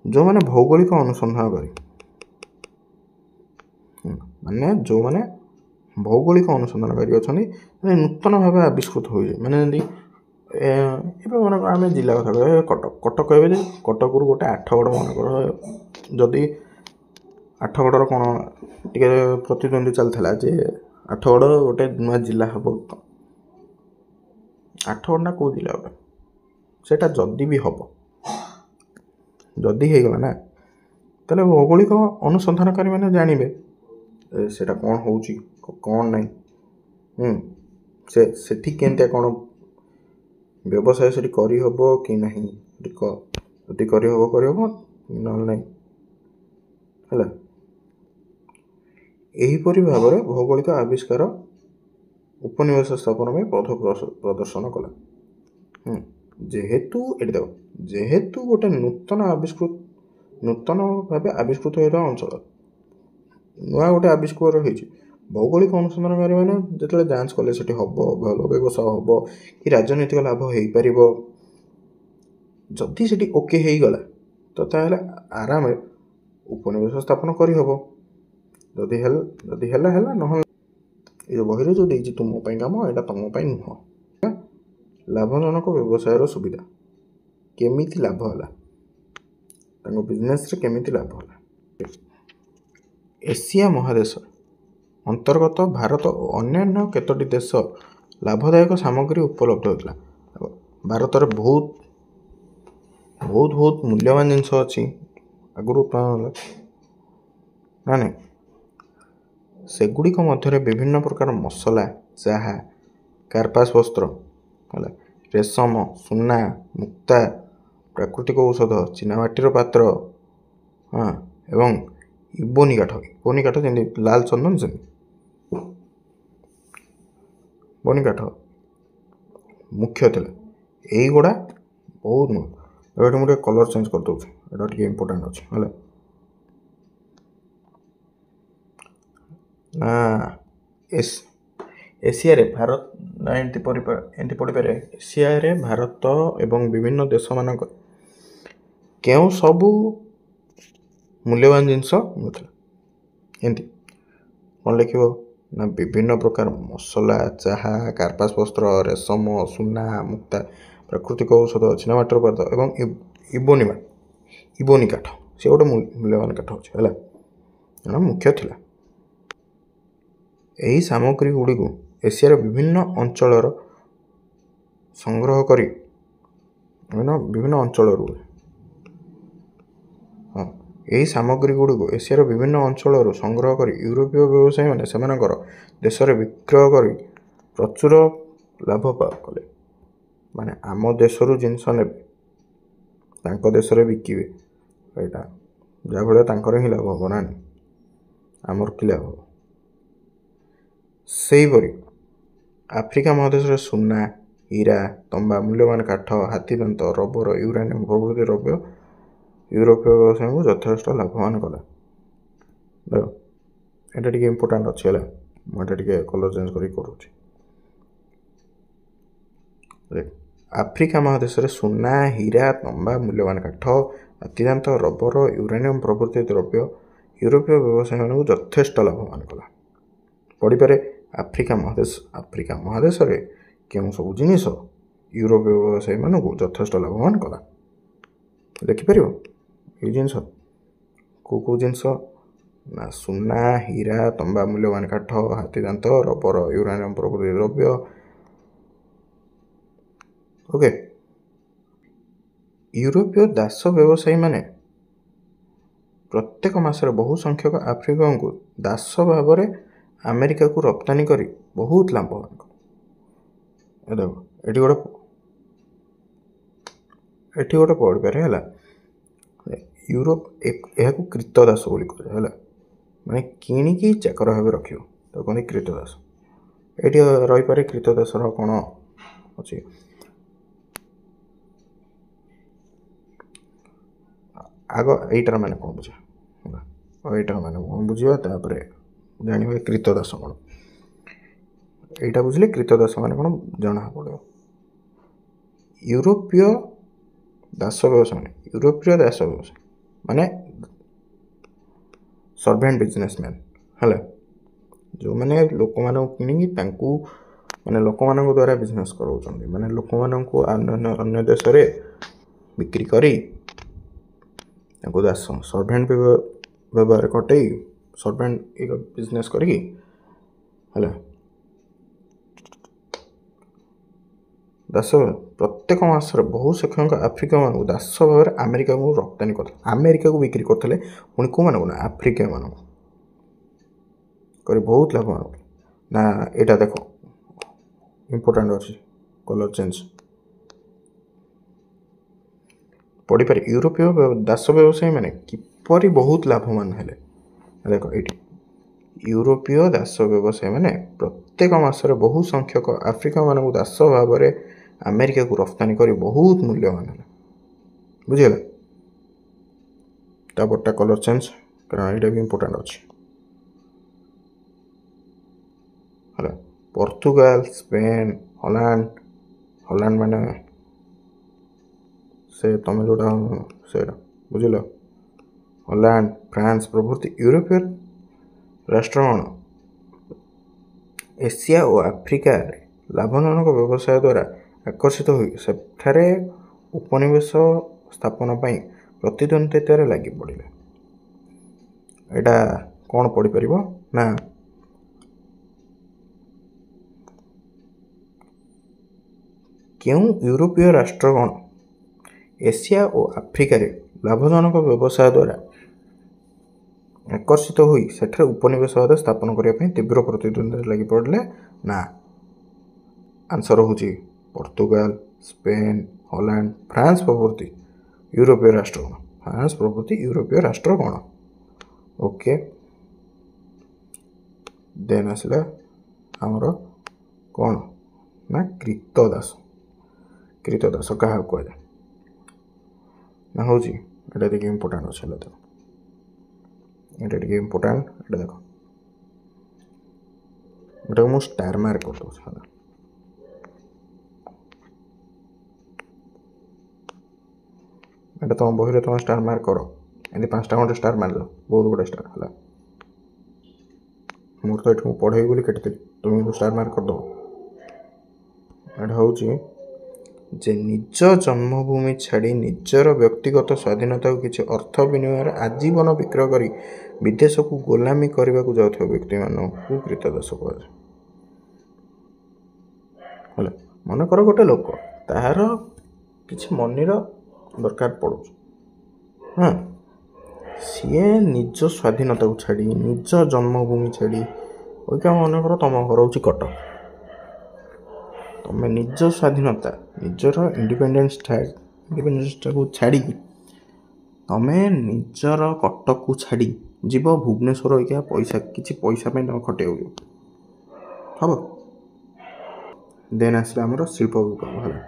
ଯେଉଁମାନେ ଭୌଗୋଳିକ ଅନୁସନ୍ଧାନକାରୀ ମାନେ ଯେଉଁମାନେ ଭୌଗୋଳିକ ଅନୁସନ୍ଧାନକାରୀ ଅଛନ୍ତି, ମାନେ ନୂତନ ଭାବେ ଆବିଷ୍କୃତ ହୋଇଯାଏ। ମାନେ ଯେମିତି ଏବେ ମନେକର ଆମେ ଜିଲ୍ଲା କଥା କହିବା, କଟକ, କଟକ କହିବେ ଯେ କଟକରୁ ଗୋଟେ ଆଠଗଡ଼ ମନେକର, ଯଦି ଆଠଗଡ଼ର କ'ଣ ଟିକେ ପ୍ରତିଦ୍ୱନ୍ଦ୍ୱୀ ଚାଲିଥିଲା ଯେ ଆଠଗଡ଼ ଗୋଟେ ନୂଆ ଜିଲ୍ଲା ହେବ, ଆଠଗଡ଼ ନା କେଉଁ ଜିଲ୍ଲା ଗୋଟେ, ସେଇଟା ଯଦି ବି ହେବ, ଯଦି ହେଇଗଲା ନା, ତାହେଲେ ଭୌଗୋଳିକ ଅନୁସନ୍ଧାନକାରୀ ମାନେ ଜାଣିବେ ସେଇଟା କ'ଣ ହେଉଛି କ'ଣ ନାହିଁ। ସେ ସେଠି କେମିତିଆ କ'ଣ ବ୍ୟବସାୟ ସେଠି କରିହେବ କି ନାହିଁ, ଯଦି କରିହେବ କରିହେବ, ନହେଲେ ନାହିଁ ହେଲା। ଏହିପରି ଭାବରେ ଭୌଗୋଳିକ ଆବିଷ୍କାର ଉପନିବେଶ ସ୍ଥାପନ ପାଇଁ ପଥ ପ୍ରଦର୍ଶନ କଲା। ଯେହେତୁ ଏଠି ଦେଖ, ଯେହେତୁ ଗୋଟେ ନୂତନ ଭାବେ ଆବିଷ୍କୃତ ହୋଇଥିବା ଅଞ୍ଚଳ, ନୂଆ ଗୋଟେ ଆବିଷ୍କାର ହେଇଛି, ଭୌଗୋଳିକ ଅନୁସନ୍ଧାନକାରୀ ମାନେ ଯେତେବେଳେ ଯାଞ୍ଚ କଲେ ସେଠି ହେବ ଭଲ ବ୍ୟବସାୟ ହେବ କି ରାଜନୈତିକ ଲାଭ ହେଇପାରିବ, ଯଦି ସେଠି ଓକେ ହେଇଗଲା ତ ତାହେଲେ ଆରାମରେ ଉପନିବେଶ ସ୍ଥାପନ କରିହେବ। ଯଦି ହେଲା ହେଲା, ନହେଲେ ଏ ଯେଉଁ ବହିରେ ଯେଉଁ ଦେଇଛି ତୁମ ପାଇଁ କାମ, ଏଇଟା ତୁମ ପାଇଁ ନୁହଁ। ଲାଭଜନକ ବ୍ୟବସାୟର ସୁବିଧା, କେମିତି ଲାଭ ହେଲା ତାଙ୍କ ବିଜନେସ୍ରେ, କେମିତି ଲାଭ ହେଲା। ଏସିଆ ମହାଦେଶ ଅନ୍ତର୍ଗତ ଭାରତ ଓ ଅନ୍ୟାନ୍ୟ କେତୋଟି ଦେଶ ଲାଭଦାୟକ ସାମଗ୍ରୀ ଉପଲବ୍ଧ ହେଉଥିଲା। ଭାରତରେ ବହୁତ ବହୁତ ବହୁତ ମୂଲ୍ୟବାନ ଜିନିଷ ଅଛି, ଆଗରୁ ଉତ୍ପାଦନ ହେଲା ନା ନାଇଁ। ସେଗୁଡ଼ିକ ମଧ୍ୟରେ ବିଭିନ୍ନ ପ୍ରକାର ମସଲା, ଚାହା, କାର୍ପାସ ବସ୍ତ୍ର ହେଲା, ରେଶମ, ସୁନା, ମୁକ୍ତା, ପ୍ରାକୃତିକ ଔଷଧ, ଚୀନାମାଟିର ପାତ୍ର, ହଁ, ଏବଂ ଇବୋନି କାଠ। ଇବୋନି କାଠ ଯେମିତି ଲାଲ ଚନ୍ଦନ, ସେମିତି ଇବୋନି କାଠ ମୁଖ୍ୟ ଥିଲା। ଏଇଗୁଡ଼ା ବହୁତ ନୁହଁ। ଏଠି ମୁଁ ଟିକେ କଲର୍ ଚେଞ୍ଜ କରିଦେଉଛି, ଏଇଟା ଟିକେ ଇମ୍ପୋର୍ଟାଣ୍ଟ ଅଛି ହେଲା ନା। ଏସିଆରେ ଭାରତ ନା ଏମିତି ଏମିତି ପଡ଼ିପାରେ, ଏସିଆରେ ଭାରତ ଏବଂ ବିଭିନ୍ନ ଦେଶମାନଙ୍କ କେଉଁ ସବୁ ମୂଲ୍ୟବାନ ଜିନିଷ ମିଳୁଥିଲା, ଏମିତି କ'ଣ ଲେଖିବ ନା ବିଭିନ୍ନ ପ୍ରକାର ମସଲା, ଚାହା, କାର୍ପାସ ବସ୍ତ୍ର, ରେଶମ, ସୁନା, ମୁକ୍ତା, ପ୍ରାକୃତିକ ଔଷଧ, ଚୀନାମାଟିର ପାତ୍ର ଏବଂ ଇବୋନି କାଠ, ସେ ଗୋଟେ ମୂଲ୍ୟବାନ କାଠ ଅଛି ହେଲା, ଏଇଟା ମୁଖ୍ୟ ଥିଲା। ଏହି ସାମଗ୍ରୀ ଗୁଡ଼ିକୁ ଏସିଆର ବିଭିନ୍ନ ଅଞ୍ଚଳର ସଂଗ୍ରହ କରି ବିଭିନ୍ନ ଅଞ୍ଚଳରୁ, ହଁ, ଏହି ସାମଗ୍ରୀ ଗୁଡ଼ିକୁ ଏସିଆର ବିଭିନ୍ନ ଅଞ୍ଚଳରୁ ସଂଗ୍ରହ କରି ୟୁରୋପୀୟ ବ୍ୟବସାୟୀମାନେ ସେମାନଙ୍କର ଦେଶରେ ବିକ୍ରୟ କରି ପ୍ରଚୁର ଲାଭ କଲେ। ମାନେ ଆମ ଦେଶରୁ ଜିନିଷ ନେବେ, ତାଙ୍କ ଦେଶରେ ବିକିବେ, ଏଇଟା ଯାହାଫଳରେ ତାଙ୍କର ହିଁ ଲାଭ ହେବ ନା, ଆମର କି ଲାଭ ହେବ। ସେହିପରି ଆଫ୍ରିକା ମହାଦେଶରେ ସୁନା, ହୀରା, ତମ୍ବା, ମୂଲ୍ୟବାନ କାଠ, ହାତୀଦାନ୍ତ, ରବର, ୟୁରାନିୟମ୍ ପ୍ରଭୃତି ଦ୍ରବ୍ୟ ୟୁରୋପୀୟ ବ୍ୟବସାୟୀଙ୍କୁ ଯଥେଷ୍ଟ ଲାଭବାନ କଲା। ଦେଖ, ଏଇଟା ଟିକେ ଇମ୍ପୋର୍ଟାଣ୍ଟ ଅଛି ହେଲା, ମୁଁ ଏଇଟା ଟିକେ କଲର୍ ଚେଞ୍ଜ କରିକି କରୁଛି। ଦେଖ, ଆଫ୍ରିକା ମହାଦେଶରେ ସୁନା, ହୀରା, ତମ୍ବା, ମୂଲ୍ୟବାନ କାଠ, ହାତୀଦାନ୍ତ, ରବର, ୟୁରାନିୟମ୍ ପ୍ରଭୃତି ଦ୍ରବ୍ୟ ୟୁରୋପୀୟ ବ୍ୟବସାୟୀମାନଙ୍କୁ ଯଥେଷ୍ଟ ଲାଭବାନ କଲା। ପଡ଼ିପାରେ ଆଫ୍ରିକା ମହାଦେଶ, ଆଫ୍ରିକା ମହାଦେଶରେ କେଉଁ ସବୁ ଜିନିଷ ୟୁରୋପୀୟ ବ୍ୟବସାୟୀମାନଙ୍କୁ ଯଥେଷ୍ଟ ଲାଭବାନ କଲା? ଲେଖିପାରିବ ଏଇ ଜିନିଷ? କେଉଁ କେଉଁ ଜିନିଷ ନା ସୁନା, ହୀରା, ତମ୍ବା, ମୂଲ୍ୟବାନ କାଠ, ହାତୀଦାନ୍ତ, ରବର, ୟୁରାନିୟମ୍ ପ୍ରଭୃତି ଦ୍ରବ୍ୟ। ଓକେ, ୟୁରୋପୀୟ ଦାସ ବ୍ୟବସାୟୀମାନେ ପ୍ରତ୍ୟେକ ମାସରେ ବହୁ ସଂଖ୍ୟକ ଆଫ୍ରିକୀୟଙ୍କୁ ଦାସ ଭାବରେ ଆମେରିକାକୁ ରପ୍ତାନୀ କରି ବହୁତ ଲାଭବାନ କଲେ। ଦେଖ, ଏଠି ଗୋଟେ ପଡ଼ିପାରେ ହେଲା, ୟୁରୋପ ଏହାକୁ କ୍ରୀତଦାସ ବୋଲି କୁହାଯାଏ ହେଲା, ମାନେ କିଣିକି ଚାକର ଭାବେ ରଖିବ ତାକୁ କୁହନ୍ତି କ୍ରୀତଦାସ। ଏଇଠି ରହିପାରେ କ୍ରୀତଦାସର କ'ଣ ଅଛି। ଆଗ ଏଇଟାର ମାନେ କ'ଣ ବୁଝିବା ହେଲା, ଆଉ ଏଇଟାର ମାନେ କ'ଣ ବୁଝିବା, ତାପରେ ଜାଣିବା କ୍ରୀତଦାସ କ'ଣ। ଏଇଟା ବୁଝିଲେ କ୍ରୀତଦାସ ମାନେ କ'ଣ ଜଣା ପଡ଼ିବ। ୟୁରୋପୀୟ ଦାସ ବ୍ୟବସାୟ ମାନେ, ୟୁରୋପୀୟ ଦାସ ବ୍ୟବସାୟ ମାନେ ସର୍ଭେଣ୍ଟ ବିଜନେସମ୍ୟାନ୍ ହେଲା, ଯେଉଁମାନେ ଲୋକମାନଙ୍କୁ କିଣିକି ତାଙ୍କୁ ମାନେ ଲୋକମାନଙ୍କ ଦ୍ୱାରା ବିଜନେସ୍ କରାଉଛନ୍ତି, ମାନେ ଲୋକମାନଙ୍କୁ ଅନ୍ୟ ଦେଶରେ ବିକ୍ରି କରି ତାଙ୍କୁ ଦାସ ସର୍ଭେଣ୍ଟ ବ୍ୟବହାର କଟେଇ ସର୍ଭେଣ୍ଟ ବିଜନେସ୍ କରିକି ହେଲା ଦାସ। ପ୍ରତ୍ୟେକ ମାସରେ ବହୁ ସଂଖ୍ୟକ ଆଫ୍ରିକୀୟମାନଙ୍କୁ ଦାସ ଭାବରେ ଆମେରିକାକୁ ରପ୍ତାନୀ କରୁଥିଲେ, ଆମେରିକାକୁ ବିକ୍ରି କରୁଥିଲେ। ପୁଣି କେଉଁମାନଙ୍କୁ ନା ଆଫ୍ରିକୀୟମାନଙ୍କୁ କରି ବହୁତ ଲାଭବାନ ହେଉଥିଲେ। ନା ଏଇଟା ଦେଖ ଇମ୍ପୋର୍ଟାଣ୍ଟ ଅଛି, କଲର୍ ଚେଞ୍ଜ ପଡ଼ିପାରେ। ୟୁରୋପୀୟ ଦାସ ବ୍ୟବସାୟୀମାନେ କିପରି ବହୁତ ଲାଭବାନ ହେଲେ? ଦେଖ ଏଇଠି, ୟୁରୋପୀୟ ଦାସ ବ୍ୟବସାୟୀମାନେ ପ୍ରତ୍ୟେକ ମାସରେ ବହୁ ସଂଖ୍ୟକ ଆଫ୍ରିକୀୟମାନଙ୍କୁ ଦାସ ଭାବରେ ଆମେରିକାକୁ ରପ୍ତାନୀ କରି ବହୁତ ମୂଲ୍ୟବାନ ହେଲେ। ବୁଝିଗଲା? ତାପରଟା କଲର୍ ଚେଞ୍ଜ, କାରଣ ଏଇଟା ବି ଇମ୍ପୋର୍ଟାଣ୍ଟ ଅଛି ହେଲା। ପର୍ତ୍ତୁଗାଲ, ସ୍ପେନ୍, ହଲାଣ୍ଡ, ହଲାଣ୍ଡ ମାନେ ସେ ତମେ ଯେଉଁଟା ସେଇଟା ବୁଝିଲ, ହଲାଣ୍ଡ, ଫ୍ରାନ୍ସ ପ୍ରଭୃତି ୟୁରୋପୀୟ ରାଷ୍ଟ୍ରଗଣ ଏସିଆ ଓ ଆଫ୍ରିକାରେ ଲାଭଜନକ ବ୍ୟବସାୟ ଦ୍ୱାରା ଆକର୍ଷିତ ହୋଇ ସେଠାରେ ଉପନିବେଶ ସ୍ଥାପନ ପାଇଁ ପ୍ରତିଦ୍ୱନ୍ଦିତାରେ ଲାଗି ପଡ଼ିଲେ। ଏଇଟା କ'ଣ ପଡ଼ିପାରିବ ନା କେଉଁ ୟୁରୋପୀୟ ରାଷ୍ଟ୍ରଗଣ ଏସିଆ ଓ ଆଫ୍ରିକାରେ ଲାଭଜନକ ବ୍ୟବସାୟ ଦ୍ୱାରା ଆକର୍ଷିତ ହୋଇ ସେଠାରେ ଉପନିବେଶବାଦ ସ୍ଥାପନ କରିବା ପାଇଁ ତୀବ୍ର ପ୍ରତିଦ୍ୱନ୍ଦିତାରେ ଲାଗି ପଡ଼ିଲେ? ନା, ଆନ୍ସର୍ ହେଉଛି ପର୍ତ୍ତୁଗାଲ, ସ୍ପେନ୍, ହଲାଣ୍ଡ, ଫ୍ରାନ୍ସ ପ୍ରଭୃତି ୟୁରୋପୀୟ ରାଷ୍ଟ୍ରଗଣ, ଫ୍ରାନ୍ସ ପ୍ରଭୃତି ୟୁରୋପୀୟ ରାଷ୍ଟ୍ରଗଣ। ଓକେ, ଦେନ୍ ଆସିଲା ଆମର କ'ଣ ନା କ୍ରୀତଦାସ। କ୍ରୀତଦାସ କାହାକୁ କୁହାଯାଏ ନା ହେଉଛି ଏଇଟା ଟିକେ ଇମ୍ପୋର୍ଟାଣ୍ଟ ଅଛି ହେଲା, ଦେଖ ଏଇଟା ଟିକେ ଇମ୍ପୋର୍ଟାଣ୍ଟ, ଏଇଟା ଦେଖ, ଏଟାକୁ ମୁଁ ଷ୍ଟାର ମାର୍କ କରିଦେଉଛି ହେଲା। ଏଇଟା ତୁମ ବହିରେ ତୁମେ ଷ୍ଟାର ମାର୍କ କର, ଏମିତି 5ଟା ଖଣ୍ଡେ ଷ୍ଟାର ମାରିଦିଅ, ବହୁତ ଗୁଡ଼ାଏ ଷ୍ଟାର ହେଲା। ମୋର ତ ଏଠି ମୁଁ ପଢ଼େଇବି ବୋଲି କାଟିଥିଲି, ତୁମେ କିନ୍ତୁ ଷ୍ଟାର ମାର୍କ କରିଦେବ। ଏଇଟା ହେଉଛି ଯେ ନିଜ ଜନ୍ମଭୂମି ଛାଡ଼ି ନିଜର ବ୍ୟକ୍ତିଗତ ସ୍ୱାଧୀନତାକୁ କିଛି ଅର୍ଥ ବିନିମୟରେ ଆଜୀବନ ବିକ୍ରୟ କରି ବିଦେଶକୁ ଗୋଲାମୀ କରିବାକୁ ଯାଉଥିବା ବ୍ୟକ୍ତିମାନଙ୍କୁ କ୍ରୀତଦାସ କୁହାଯାଏ ହେଲା। ମନେକର ଗୋଟେ ଲୋକ ତାହାର କିଛି ମନିର ଦରକାର ପଡ଼ୁଛି, ହଁ, ସିଏ ନିଜ ସ୍ୱାଧୀନତାକୁ ଛାଡ଼ି ନିଜ ଜନ୍ମଭୂମି ଛାଡ଼ି, ଅବିକା ମନେକର ତୁମ ଘର ହେଉଛି କଟକ, ତୁମେ ନିଜ ସ୍ୱାଧୀନତା ନିଜର ଇଣ୍ଡିପେଣ୍ଡେନ୍ସଟାକୁ ଛାଡ଼ିକି ତୁମେ ନିଜର କଟକକୁ ଛାଡ଼ି ଯିବ ଭୁବନେଶ୍ୱର, ଅବିକା ପଇସା କିଛି ପଇସା ପାଇଁ ତୁମେ ଖଟିବାକୁ ଯିବ। ହେବ। ଦେନ୍ ଆସିଲା ଆମର ଶିଳ୍ପ ବିପ୍ଳବ। ହେଲା,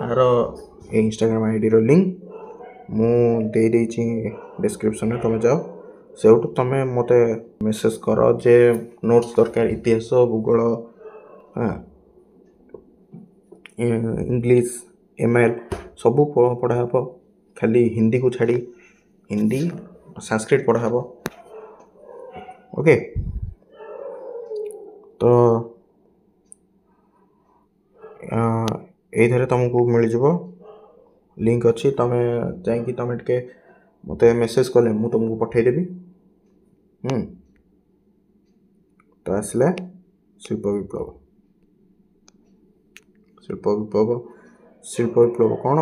ଆର ଏ ଇନଷ୍ଟାଗ୍ରାମ ଆଇଡ଼ିର ଲିଙ୍କ୍ ମୁଁ ଦେଇଦେଇଛି ଡେସ୍କ୍ରିପସନ୍ରେ, ତୁମେ ଯାଅ ସେଇଠୁ ତୁମେ ମୋତେ ମେସେଜ୍ କର ଯେ ନୋଟ୍ସ ଦରକାର, ଇତିହାସ, ଭୂଗୋଳ, ଇଂଲିଶ, MIL ସବୁ ପଢ଼ା ହେବ, ଖାଲି ହିନ୍ଦୀକୁ ଛାଡ଼ି। ହିନ୍ଦୀ, ସାଂସ୍କ୍ରିଟ ପଢ଼ା ହେବ। ଓକେ, ତ ଏଇଥିରେ ତୁମକୁ ମିଳିଯିବ, ଲିଙ୍କ୍ ଅଛି, ତୁମେ ଯାଇକି ତୁମେ ଟିକେ ମୋତେ ମେସେଜ୍ କଲେ ମୁଁ ତୁମକୁ ପଠାଇଦେବି। ତ ଆସିଲା ଶିଳ୍ପ ବିପ୍ଳବ। ଶିଳ୍ପ ବିପ୍ଳବ, ଶିଳ୍ପ ବିପ୍ଳବ କ'ଣ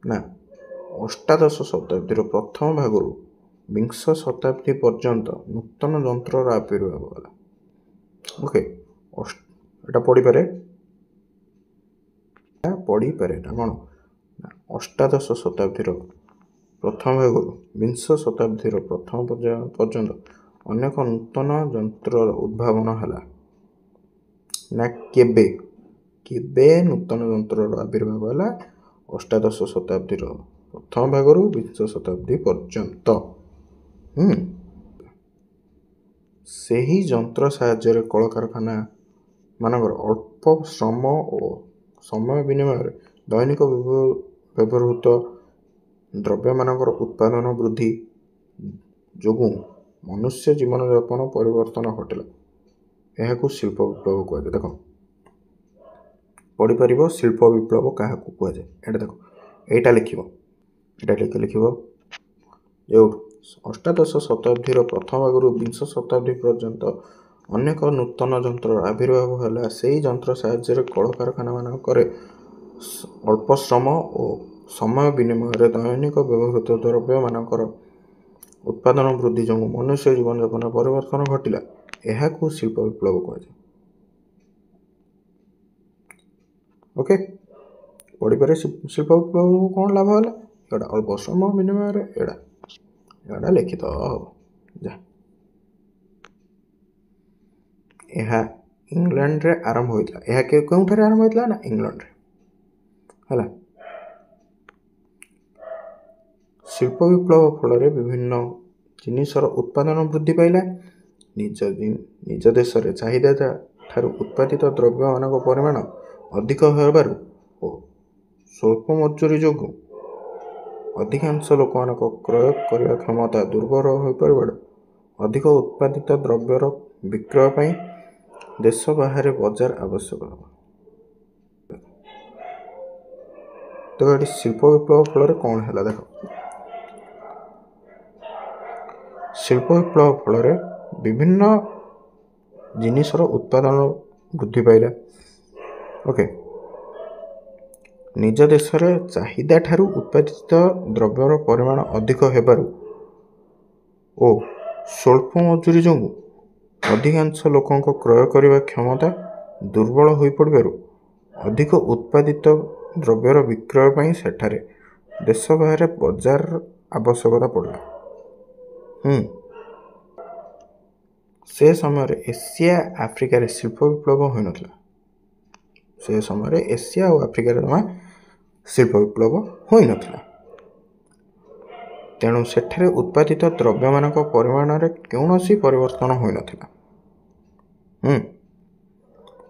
ନା ଅଷ୍ଟାଦଶ ଶତାବ୍ଦୀର ପ୍ରଥମ ଭାଗରୁ ବିଂଶ ଶତାବ୍ଦୀ ପର୍ଯ୍ୟନ୍ତ ନୂତନ ଯନ୍ତ୍ରର ଆବିର୍ଭାବ ହେଲା। ଓକେ, ଏଇଟା ପଡ଼ିପାରେ, ପଡ଼ିପାରେ। ଏଇଟା କ'ଣ ନା ଅଷ୍ଟାଦଶ ଶତାବ୍ଦୀର ପ୍ରଥମ ଭାଗରୁ ବିଂଶ ଶତାବ୍ଦୀର ପ୍ରଥମ ପର୍ଯ୍ୟନ୍ତ ଅନେକ ନୂତନ ଯନ୍ତ୍ରର ଉଦ୍ଭାବନ ହେଲା। ନା କେବେ କେବେ ନୂତନ ଯନ୍ତ୍ରର ଆବିର୍ଭାବ ହେଲା? ଅଷ୍ଟାଦଶ ଶତାବ୍ଦୀର ପ୍ରଥମ ଭାଗରୁ ବିଂଶ ଶତାବ୍ଦୀ ପର୍ଯ୍ୟନ୍ତ। ସେହି ଯନ୍ତ୍ର ସାହାଯ୍ୟରେ କଳକାରଖାନା ମାନଙ୍କର ଅଳ୍ପ ଶ୍ରମ ଓ ସମୟ ବିନିମୟରେ ଦୈନିକ ବ୍ୟବହୃତ ଦ୍ରବ୍ୟମାନଙ୍କର ଉତ୍ପାଦନ ବୃଦ୍ଧି ଯୋଗୁଁ ମନୁଷ୍ୟ ଜୀବନଯାପନ ପରିବର୍ତ୍ତନ ଘଟିଲା। ଏହାକୁ ଶିଳ୍ପ ବିପ୍ଳବ କୁହାଯାଏ। ଦେଖ, ପଢ଼ିପାରିବ ଶିଳ୍ପ ବିପ୍ଳବ କାହାକୁ କୁହାଯାଏ। ଏଇଟା ଦେଖ, ଏଇଟା ଲେଖିବ, ଏଇଟା ଲେଖି ଲେଖିବ ଯେଉଁଠୁ ଅଷ୍ଟାଦଶ ଶତାବ୍ଦୀର ପ୍ରଥମ ଭାଗରୁ ବିଂଶ ଶତାବ୍ଦୀ ପର୍ଯ୍ୟନ୍ତ ଅନେକ ନୂତନ ଯନ୍ତ୍ରର ଆବିର୍ଭାବ ହେଲା। ସେହି ଯନ୍ତ୍ର ସାହାଯ୍ୟରେ କଳକାରଖାନାମାନଙ୍କରେ ଅଳ୍ପ ଶ୍ରମ ଓ ସମୟ ବିନିମୟରେ ଦୈନିକ ବ୍ୟବହୃତ ଦ୍ରବ୍ୟମାନଙ୍କର ଉତ୍ପାଦନ ବୃଦ୍ଧି ଯୋଗୁଁ ମନୁଷ୍ୟ ଜୀବନଯାପନରେ ପରିବର୍ତ୍ତନ ଘଟିଲା। ଏହାକୁ ଶିଳ୍ପ ବିପ୍ଳବ କୁହାଯାଏ। ଓକେ, ପଢ଼ିପାରେ ଶିଳ୍ପ ବିପ୍ଳବକୁ କ'ଣ ଲାଭ ହେଲା? ଏଇଟା ଅଳ୍ପ ଶ୍ରମ ବିନିମୟରେ, ଏଇଟା ଏଇଟା ଲେଖିତ ହେବ। ଯା, ଏହା ଇଂଲଣ୍ଡରେ ଆରମ୍ଭ ହୋଇଥିଲା। ଏହା କେଉଁଠାରେ ଆରମ୍ଭ ହୋଇଥିଲା? ନା ଇଂଲଣ୍ଡରେ ହେଲା। ଶିଳ୍ପ ବିପ୍ଳବ ଫଳରେ ବିଭିନ୍ନ ଜିନିଷର ଉତ୍ପାଦନ ବୃଦ୍ଧି ପାଇଲା। ନିଜ ନିଜ ଦେଶରେ ଚାହିଦା ଠାରୁ ଉତ୍ପାଦିତ ଦ୍ରବ୍ୟମାନଙ୍କ ପରିମାଣ ଅଧିକ ହେବାରୁ ଓ ସ୍ୱଳ୍ପ ମଜୁରୀ ଯୋଗୁଁ ଅଧିକାଂଶ ଲୋକମାନଙ୍କ କ୍ରୟ କରିବା କ୍ଷମତା ଦୁର୍ବଳ ହୋଇପଡ଼ିବାରୁ ଅଧିକ ଉତ୍ପାଦିତ ଦ୍ରବ୍ୟର ବିକ୍ରୟ ପାଇଁ ଦେଶ ବାହାରେ ବଜାର ଆବଶ୍ୟକ ହେବ। ଦେଖ, ଏଠି ଶିଳ୍ପ ବିପ୍ଳବ ଫଳରେ କ'ଣ ହେଲା? ଦେଖ, ଶିଳ୍ପ ବିପ୍ଳବ ଫଳରେ ବିଭିନ୍ନ ଜିନିଷର ଉତ୍ପାଦନ ବୃଦ୍ଧି ପାଇଲା। ଓକେ, ନିଜ ଦେଶରେ ଚାହିଦା ଠାରୁ ଉତ୍ପାଦିତ ଦ୍ରବ୍ୟର ପରିମାଣ ଅଧିକ ହେବାରୁ ଓ ସ୍ୱଳ୍ପ ମଜୁରୀ ଯୋଗୁଁ ଅଧିକାଂଶ ଲୋକଙ୍କ କ୍ରୟ କରିବା କ୍ଷମତା ଦୁର୍ବଳ ହୋଇପଡ଼ିବାରୁ ଅଧିକ ଉତ୍ପାଦିତ ଦ୍ରବ୍ୟର ବିକ୍ରୟ ପାଇଁ ସେଠାରେ ଦେଶ ବାହାରେ ବଜାର ଆବଶ୍ୟକତା ପଡ଼ିଲା। ସେ ସମୟରେ ଏସିଆ ଆଫ୍ରିକାରେ ଶିଳ୍ପ ବିପ୍ଳବ ହୋଇନଥିଲା। ସେ ସମୟରେ ଏସିଆ ଆଉ ଆଫ୍ରିକାରେ ଜମା ଶିଳ୍ପ ବିପ୍ଳବ ହୋଇନଥିଲା। ତେଣୁ ସେଠାରେ ଉତ୍ପାଦିତ ଦ୍ରବ୍ୟମାନଙ୍କ ପରିମାଣରେ କୌଣସି ପରିବର୍ତ୍ତନ ହୋଇନଥିଲା।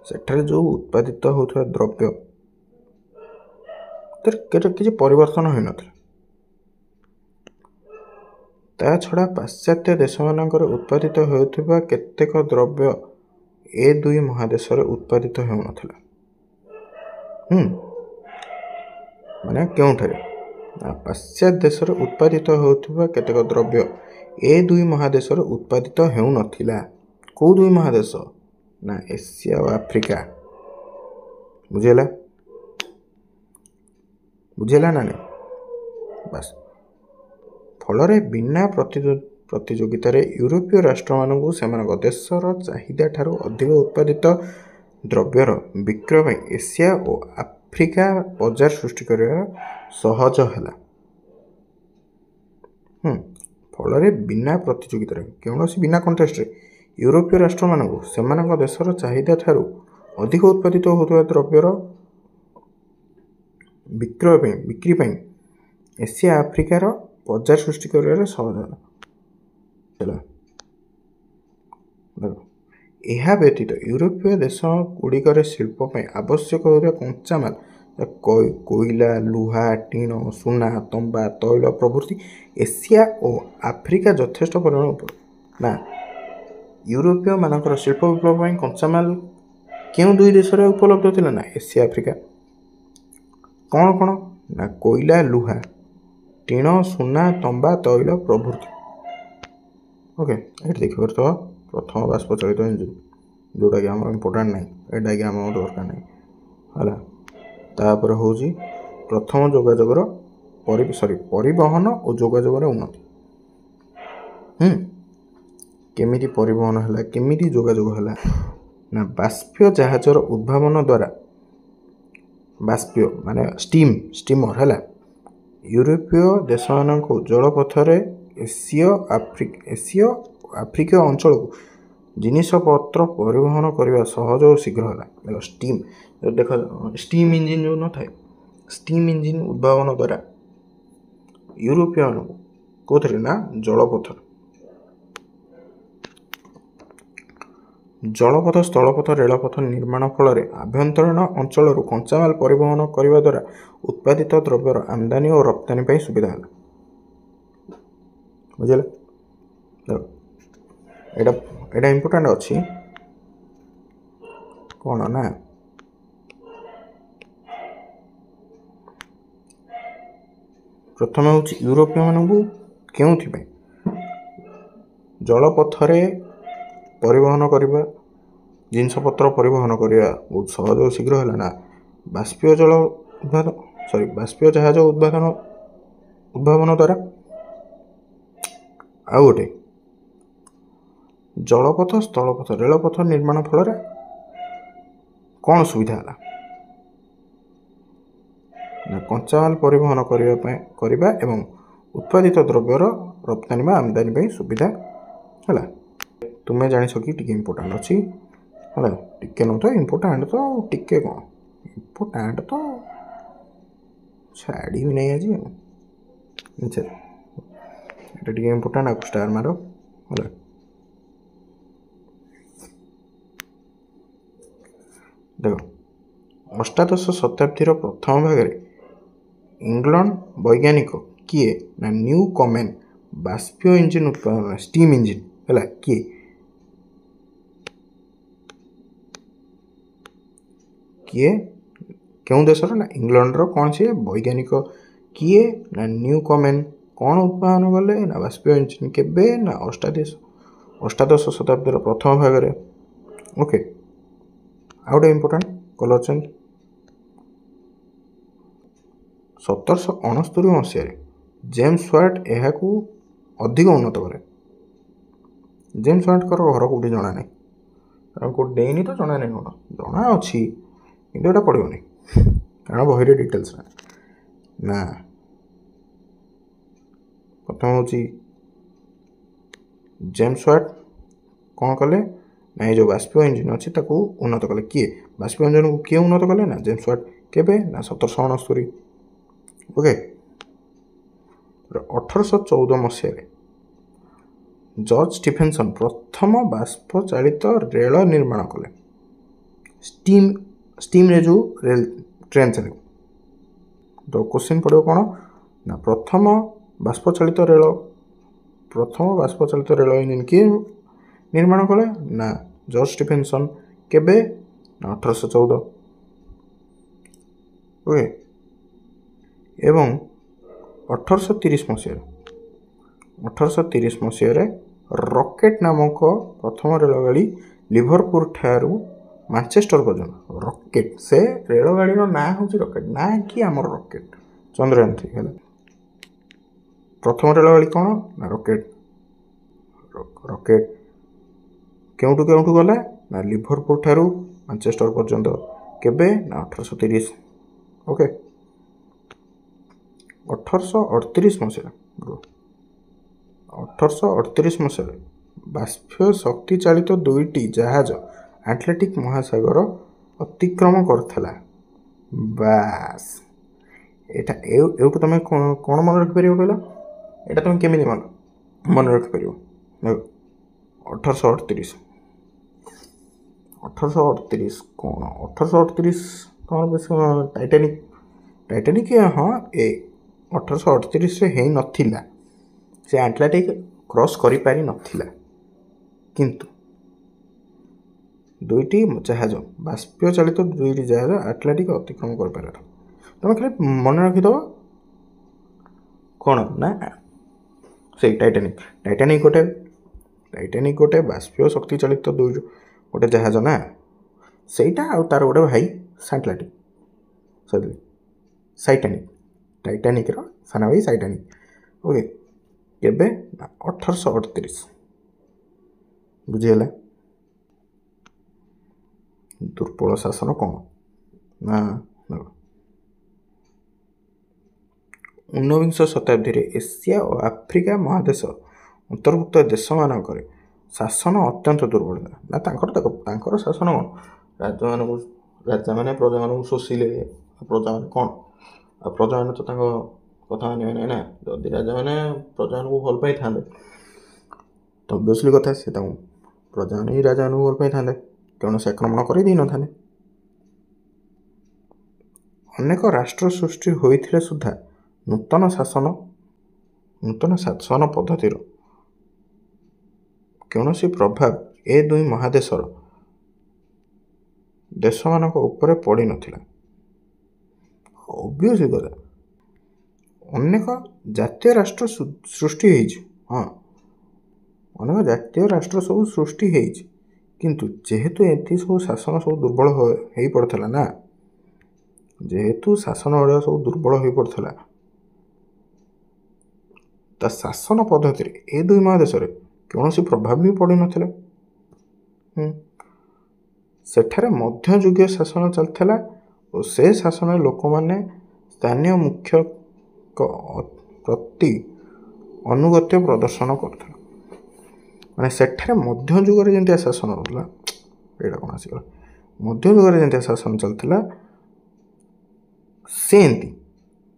ସେଠାରେ ଯେଉଁ ଉତ୍ପାଦିତ ହେଉଥିବା ଦ୍ରବ୍ୟ କିଛି ପରିବର୍ତ୍ତନ ହୋଇନଥିଲା। ତା ଛଡ଼ା ପାଶ୍ଚାତ୍ୟ ଦେଶମାନଙ୍କରେ ଉତ୍ପାଦିତ ହେଉଥିବା କେତେକ ଦ୍ରବ୍ୟ ଏ ଦୁଇ ମହାଦେଶରେ ଉତ୍ପାଦିତ ହେଉନଥିଲା। ମାନେ କେଉଁଠାରେ? ନା ପାଶ୍ଚାତ୍ୟ ଦେଶରେ ଉତ୍ପାଦିତ ହେଉଥିବା କେତେକ ଦ୍ରବ୍ୟ ଏ ଦୁଇ ମହାଦେଶରେ ଉତ୍ପାଦିତ ହେଉନଥିଲା। କେଉଁ ଦୁଇ ମହାଦେଶ? ନା ଏସିଆ ଓ ଆଫ୍ରିକା। ବୁଝିହେଲା? ବୁଝିହେଲା ନା ନାଇଁ? ବାସ୍। ଫଳରେ ବିନା ପ୍ରତିଯୋଗିତାରେ ୟୁରୋପୀୟ ରାଷ୍ଟ୍ରମାନଙ୍କୁ ସେମାନଙ୍କ ଦେଶର ଚାହିଦା ଠାରୁ ଅଧିକ ଉତ୍ପାଦିତ ଦ୍ରବ୍ୟର ବିକ୍ରୟ ପାଇଁ ଏସିଆ ଓ ଆଫ୍ରିକା ବଜାର ସୃଷ୍ଟି କରିବା ସହଜ ହେଲା। ଫଳରେ ବିନା ପ୍ରତିଯୋଗିତାରେ, କୌଣସି ବିନା କଣ୍ଟେଷ୍ଟରେ ୟୁରୋପୀୟ ରାଷ୍ଟ୍ରମାନଙ୍କୁ ସେମାନଙ୍କ ଦେଶର ଚାହିଦା ଠାରୁ ଅଧିକ ଉତ୍ପାଦିତ ହେଉଥିବା ଦ୍ରବ୍ୟର ବିକ୍ରୟ ପାଇଁ, ବିକ୍ରି ପାଇଁ ଏସିଆ ଆଫ୍ରିକାର ବଜାର ସୃଷ୍ଟି କରିବାରେ ସହଜ ହେଲା। ଏହା ବ୍ୟତୀତ ୟୁରୋପୀୟ ଦେଶ ଗୁଡ଼ିକରେ ଶିଳ୍ପ ପାଇଁ ଆବଶ୍ୟକ ହେଉଥିବା କଞ୍ଚାମାଲ କୋଇଲା, ଲୁହା, ଟିଣ, ସୁନା, ତମ୍ବା, ତୈଳ ପ୍ରଭୃତି ଏସିଆ ଓ ଆଫ୍ରିକା ଯଥେଷ୍ଟ ପରିମାଣ ଉପଲବ୍ଧ। ନା, ୟୁରୋପୀୟମାନଙ୍କର ଶିଳ୍ପ ବିପ୍ଳବ ପାଇଁ କଞ୍ଚାମାଲ କେଉଁ ଦୁଇ ଦେଶରେ ଉପଲବ୍ଧ ଥିଲା? ନା, ଏସିଆ ଆଫ୍ରିକା। କ'ଣ କ'ଣ? ନା, କୋଇଲା, ଲୁହା, ଟିଣ, ସୁନା, ତମ୍ବା, ତୈଳ ପ୍ରଭୃତି। ଓକେ, ଏଠି ଦେଖିପାରୁଥିବ ପ୍ରଥମ ବାଷ୍ପ ଚାଳିତ ଇଞ୍ଜିନ୍, ଯେଉଁଟାକି ଆମର ଇମ୍ପୋର୍ଟାଣ୍ଟ ନାହିଁ, ଏ ଡାଇଗ୍ରାମ ଆମର ଦରକାର ନାହିଁ, ହେଲା। ତାପରେ ହେଉଛି ପ୍ରଥମ ଯୋଗାଯୋଗର ସରି ପରିବହନ ଓ ଯୋଗାଯୋଗର ଉନ୍ନତି। କେମିତି ପରିବହନ ହେଲା, କେମିତି ଯୋଗାଯୋଗ ହେଲା? ନା, ବାଷ୍ପୀୟ ଜାହାଜର ଉଦ୍ଭାବନ ଦ୍ୱାରା, ବାଷ୍ପୀୟ ମାନେ ଷ୍ଟିମ୍, ଷ୍ଟିମର ହେଲା, ୟୁରୋପୀୟ ଦେଶମାନଙ୍କୁ ଜଳପଥରେ ଏସୀୟ ଏସୀୟ ଆଫ୍ରିକୀୟ ଅଞ୍ଚଳକୁ ଜିନିଷପତ୍ର ପରିବହନ କରିବା ସହଜ ଓ ଶୀଘ୍ର ହେଲା। ଦେଖ, ଷ୍ଟିମ୍, ଦେଖ, ଷ୍ଟିମ୍ ଇଞ୍ଜିନ୍ ଯେଉଁ ନଥାଏ, ଷ୍ଟିମ୍ ଇଞ୍ଜିନ୍ ଉଦ୍ଭାବନ ଦ୍ୱାରା ୟୁରୋପୀୟମାନଙ୍କୁ କେଉଁଥିରେ? ନା, ଜଳପଥରେ, ଜଳପଥ, ସ୍ଥଳପଥ, ରେଳପଥ ନିର୍ମାଣ ଫଳରେ ଆଭ୍ୟନ୍ତରୀଣ ଅଞ୍ଚଳରୁ କଞ୍ଚାମାଲ ପରିବହନ କରିବା ଦ୍ୱାରା ଉତ୍ପାଦିତ ଦ୍ରବ୍ୟର ଆମଦାନୀ ଓ ରପ୍ତାନି ପାଇଁ ସୁବିଧା ହେଲା। ବୁଝିଲେ? ଏଇଟା ଇମ୍ପୋର୍ଟାଣ୍ଟ ଅଛି। କ'ଣ ନା, ପ୍ରଥମେ ହେଉଛି ୟୁରୋପୀୟମାନଙ୍କୁ କେଉଁଥିପାଇଁ ଜଳପଥରେ ପରିବହନ କରିବା, ଜିନିଷପତ୍ର ପରିବହନ କରିବା ବହୁତ ସହଜ ଓ ଶୀଘ୍ର ହେଲା? ନା, ବାଷ୍ପୀୟ ଜଳ ଉଦ୍ଭାବନ, ସରି, ବାଷ୍ପୀୟ ଜାହାଜ ଉଦ୍ଭାବନ ଦ୍ୱାରା। ଆଉ ଗୋଟେ ଜଳପଥ, ସ୍ଥଳପଥ, ରେଳପଥ ନିର୍ମାଣ ଫଳରେ କ'ଣ ସୁବିଧା ହେଲା? ନା, କଞ୍ଚାମାଲ ପରିବହନ କରିବା ପାଇଁ କରିବା ଏବଂ ଉତ୍ପାଦିତ ଦ୍ରବ୍ୟର ରପ୍ତାନି ବା ଆମଦାନୀ ପାଇଁ ସୁବିଧା ହେଲା। ତୁମେ ଜାଣିଛ କି ଟିକେ ଇମ୍ପୋର୍ଟାଣ୍ଟ ଅଛି, ହେଲା? ଟିକେ ନୁହଁ ତ, ଇମ୍ପୋର୍ଟାଣ୍ଟ ତ, ଟିକେ କ'ଣ, ଇମ୍ପୋର୍ଟାଣ୍ଟ ତ ଛାଡ଼ିବି ନାହିଁ ଆଜି ଆଉ। ଆଚ୍ଛା, ଏଇଟା ଟିକେ ଇମ୍ପୋର୍ଟାଣ୍ଟ, ଆକୁ ଷ୍ଟାର ମାର, ହେଲା। ଦେଖ, ଅଷ୍ଟାଦଶ ଶତାବ୍ଦୀର ପ୍ରଥମ ଭାଗରେ ଇଂଲଣ୍ଡ ବୈଜ୍ଞାନିକ କିଏ? ନା, ନ୍ୟୁ କମେନ୍ ବାଷ୍ପୀୟ ଇଞ୍ଜିନ୍ ଉତ୍ପାଦନ, ଷ୍ଟିମ୍ ଇଞ୍ଜିନ୍ ହେଲା, କିଏ କିଏ କେଉଁ ଦେଶର? ନା, ଇଂଲଣ୍ଡର। କ'ଣ ସିଏ ବୈଜ୍ଞାନିକ କିଏ? ନା, ନ୍ୟୁ କମେନ୍। କ'ଣ ଉତ୍ପାଦନ କଲେ? ନା, ବାଷ୍ପୀୟ ଇଞ୍ଜିନ୍। କେବେ? ନା, ଅଷ୍ଟାଦଶ ଶତାବ୍ଦୀର ପ୍ରଥମ ଭାଗରେ। ଓକେ, ଆଉ ଗୋଟେ ଇମ୍ପୋର୍ଟାଣ୍ଟ କଲର୍ ଚେଞ୍ଜ। 1769 ମସିହାରେ ଜେମ୍ସ ୱାଟ୍ ଏହାକୁ ଅଧିକ ଉନ୍ନତ କଲେ। ଜେମ୍ସ ୱାଟ୍ଙ୍କର ଘର କେଉଁଠି ଜଣା ନାହିଁ, କାରଣ କେଉଁଠି ଦେଇନି ତ ଜଣା ନାହିଁ। କ'ଣ ଜଣା ଅଛି, କିନ୍ତୁ ଏଇଟା ପଡ଼ିବନି, କାରଣ ବହିରେ ଡିଟେଲ୍ସ ନାହିଁ। ନା, ପ୍ରଥମ ହେଉଛି ଜେମ୍ସ ୱାଟ୍ କ'ଣ କଲେ? ନା, ଏ ଯେଉଁ ବାଷ୍ପୀୟ ଇଞ୍ଜିନ୍ ଅଛି ତାକୁ ଉନ୍ନତ କଲେ। କିଏ ବାଷ୍ପୀୟ ଇଞ୍ଜିନ୍କୁ କିଏ ଉନ୍ନତ କଲେ? ନା, ଜେମ୍ସ ୱାଟ୍। କେବେ? ନା, 1769। ଓକେ, 1814 ମସିହାରେ ଜର୍ଜ ଷ୍ଟିଫେନସନ୍ ପ୍ରଥମ ବାଷ୍ପ ଚାଳିତ ରେଳ ନିର୍ମାଣ କଲେ। ଷ୍ଟିମ୍, ଷ୍ଟିମ୍ରେ ଯେଉଁ ରେଲ ଟ୍ରେନ୍ ଚାଲିବ। ତ କୋଶ୍ଚିନ୍ ପଡ଼ିବ କ'ଣ? ନା, ପ୍ରଥମ ବାଷ୍ପ ଚାଳିତ ରେଳ, ପ୍ରଥମ ବାଷ୍ପ ଚାଳିତ ରେଳ ଇଞ୍ଜିନ୍ କିଏ ନିର୍ମାଣ କଲେ? ନା, ଜର୍ଜ ଷ୍ଟିଫେନସନ୍। କେବେ? ନା, 1814। ଓକେ, ଏବଂ 1830 ମସିହାରେ, 1830 ମସିହାରେ ରକେଟ୍ ନାମକ ପ୍ରଥମ ରେଳଗାଡ଼ି ଲିଭରପୁର ଠାରୁ ମାଞ୍ଚେଷ୍ଟର ପର୍ଯ୍ୟନ୍ତ। ରକେଟ୍, ସେ ରେଳଗାଡ଼ିର ନାଁ ହେଉଛି ରକେଟ୍, ନା କି ଆମର ରକେଟ୍ ଚନ୍ଦ୍ରୟାନ 3 ହେଲା। ପ୍ରଥମ ରେଳଗାଡ଼ି କ'ଣ? ନା, ରକେଟ୍। ରକେଟ୍ କେଉଁଠୁ କେଉଁଠୁ ଗଲା? ନା, ଲିଭରପୁର ଠାରୁ ମାଞ୍ଚେଷ୍ଟର ପର୍ଯ୍ୟନ୍ତ। କେବେ? ନା, 1830। ଓକେ, 1838 ମସିହାରେ, 1838 ମସିହାରେ ବାଷ୍ପୀୟ ଶକ୍ତି ଚାଳିତ ଦୁଇଟି ଜାହାଜ ଆଟଲାଣ୍ଟିକ୍ ମହାସାଗର ଅତିକ୍ରମ କରିଥିଲା। ବାସ୍, ଏଇଟା ଏଇଠୁ ତୁମେ କ'ଣ ମନେ ରଖିପାରିବ କହିଲ? ଏଇଟା ତୁମେ କେମିତି ମନେ ରଖିପାରିବ? ଦେଖ, 1838, 1838 କ'ଣ? 1838 କ'ଣ ବେଶ? Titanic, Titanic. ହଁ, ଏ 1838ରେ ହେଇନଥିଲା, ସେ ଆଟଲାଣ୍ଟିକ୍ କ୍ରସ୍ କରିପାରିନଥିଲା, କିନ୍ତୁ ଦୁଇଟି ଜାହାଜ, ବାଷ୍ପୀୟ ଚାଳିତ ଦୁଇଟି ଜାହାଜ ଆଟଲାଣ୍ଟିକ୍ ଅତିକ୍ରମ କରିପାରିଲା। ତୁମେ ଖାଲି ମନେ ରଖିଦେବ କ'ଣ ନା ସେଇ ଟାଇଟାନିକ୍। ଟାଇଟାନିକ୍ ଗୋଟେ, ଟାଇଟାନିକ୍ ଗୋଟେ ବାଷ୍ପୀୟ ଶକ୍ତି ଚାଳିତ ଦୁଇ ଗୋଟେ ଜାହାଜ ନା ସେଇଟା, ଆଉ ତାର ଗୋଟେ ଭାଇ ସାଣ୍ଟଲାଟିକ୍, ସରି, ସାଇଟାନିକ୍। ଟାଇଟାନିକ୍ର ସାନ ଭାଇ ସାଇଟାନିକ୍। ଓକେ, କେବେ ନା 1838। ବୁଝିହେଲା? ଦୁର୍ବଳ ଶାସନ କ'ଣ ନା, ଊନବିଂଶ ଶତାବ୍ଦୀରେ ଏସିଆ ଓ ଆଫ୍ରିକା ମହାଦେଶ ଅନ୍ତର୍ଭୁକ୍ତ ଦେଶମାନଙ୍କରେ ଶାସନ ଅତ୍ୟନ୍ତ ଦୁର୍ବଳ ଥିଲା। ନା ତାଙ୍କର, ଦେଖ, ତାଙ୍କର ଶାସନ କ'ଣ? ରାଜାମାନଙ୍କୁ, ରାଜାମାନେ ପ୍ରଜାମାନଙ୍କୁ ଶୋଷିଲେ। ପ୍ରଜାମାନେ କ'ଣ? ଆଉ ପ୍ରଜାମାନେ ତ ତାଙ୍କ କଥା ମାନିବେ ନାହିଁ ନା। ଯଦି ରାଜାମାନେ ପ୍ରଜାମାନଙ୍କୁ ଭଲ ପାଇଥାନ୍ତେ, ତ ଅବଭିୟସଲି କଥା, ସେ ତାଙ୍କୁ, ପ୍ରଜାମାନେ ହିଁ ରାଜାମାନଙ୍କୁ ଭଲ ପାଇଥାନ୍ତେ, କୌଣସି ଆକ୍ରମଣ କରିଦେଇନଥାନ୍ତେ। ଅନେକ ରାଷ୍ଟ୍ର ସୃଷ୍ଟି ହୋଇଥିଲେ ସୁଦ୍ଧା ନୂତନ ଶାସନ ପଦ୍ଧତିର କୌଣସି ପ୍ରଭାବ ଏ ଦୁଇ ମହାଦେଶର ଦେଶମାନଙ୍କ ଉପରେ ପଡ଼ିନଥିଲା। ଅବଭିୟସଲି କଥା, ଅନେକ ଜାତୀୟ ରାଷ୍ଟ୍ର ସୃଷ୍ଟି ହେଇଛି। ହଁ, ଅନେକ ଜାତୀୟ ରାଷ୍ଟ୍ର ସବୁ ସୃଷ୍ଟି ହେଇଛି, କିନ୍ତୁ ଯେହେତୁ ଏଠି ସବୁ ଶାସନ ସବୁ ଦୁର୍ବଳ ହେଇପଡ଼ିଥିଲା ନା, ଯେହେତୁ ଶାସନ ଗୁଡ଼ାକ ସବୁ ଦୁର୍ବଳ ହୋଇପଡ଼ିଥିଲା, ତା ଶାସନ ପଦ୍ଧତିରେ ଏ ଦୁଇ ମହାଦେଶରେ କୌଣସି ପ୍ରଭାବ ବି ପଡ଼ିନଥିଲା। ସେଠାରେ ମଧ୍ୟଯୁଗୀୟ ଶାସନ ଚାଲିଥିଲା ଓ ସେ ଶାସନରେ ଲୋକମାନେ ସ୍ଥାନୀୟ ମୁଖ୍ୟଙ୍କ ପ୍ରତି ଅନୁଗତ୍ୟ ପ୍ରଦର୍ଶନ କରୁଥିଲେ। ମାନେ ସେଠାରେ ମଧ୍ୟଯୁଗରେ ଯେମିତିଆ ଶାସନ ହେଉଥିଲା, ଏଇଟା କ'ଣ ଆସିଗଲା? ମଧ୍ୟଯୁଗରେ ଯେମିତିଆ ଶାସନ ଚାଲିଥିଲା, ସେମିତି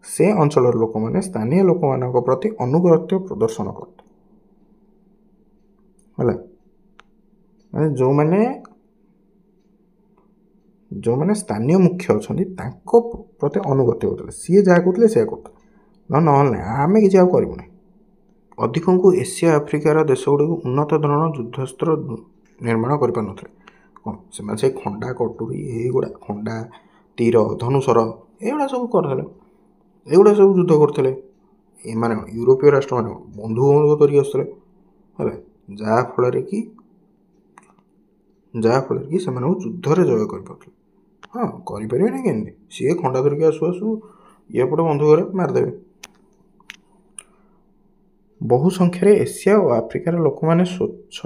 ସେ ଅଞ୍ଚଳର ଲୋକମାନେ ସ୍ଥାନୀୟ ଲୋକମାନଙ୍କ ପ୍ରତି ଅନୁଗତ୍ୟ ପ୍ରଦର୍ଶନ କରୁଥିଲେ। ହେଲା, ମାନେ ଯେଉଁମାନେ ସ୍ଥାନୀୟ ମୁଖ୍ୟ ଅଛନ୍ତି, ତାଙ୍କ ପ୍ରତି ଅନୁଗତ୍ୟ ହେଉଥିଲେ। ସିଏ ଯାହା କହୁଥିଲେ ସେୟା କରୁଥିଲେ, ନହେଲେ ନାହିଁ, ଆମେ କିଛି ଆଉ କରିବୁ ନାହିଁ। ଅଧିକଙ୍କୁ ଏସିଆ ଆଫ୍ରିକାର ଦେଶଗୁଡ଼ିକୁ ଉନ୍ନତ ଧରଣର ଯୁଦ୍ଧାସ୍ତ୍ର ନିର୍ମାଣ କରିପାରୁନଥିଲେ। କ'ଣ ସେମାନେ ସେଇ ଖଣ୍ଡା, କଟୁରୀ, ଏଇଗୁଡ଼ା, ଖଣ୍ଡା, ତୀର, ଧନୁଶର, ଏଗୁଡ଼ା ସବୁ କରୁଥିଲେ, ଏଗୁଡ଼ା ସବୁ ଯୁଦ୍ଧ କରୁଥିଲେ। ଏମାନେ କ'ଣ, ୟୁରୋପୀୟ ରାଷ୍ଟ୍ରମାନେ କ'ଣ ବନ୍ଧୁକ ବନ୍ଧୁକ ଧରିକି ଆସୁଥିଲେ। ହେଲା, ଯାହାଫଳରେ କି ସେମାନଙ୍କୁ ଯୁଦ୍ଧରେ ଜୟ କରିପାରୁଥିଲେ। ହଁ, କରିପାରିବେନି କେମିତି? ସିଏ ଖଣ୍ଡା ଧରିକି ଆସୁ ଆସୁ ଇଏ ଏପଟେ ବନ୍ଧୁକରେ ମାରିଦେବେ। ବହୁ ସଂଖ୍ୟାରେ ଏସିଆ ଓ ଆଫ୍ରିକାର ଲୋକମାନେ ସ୍ୱଚ୍ଛ,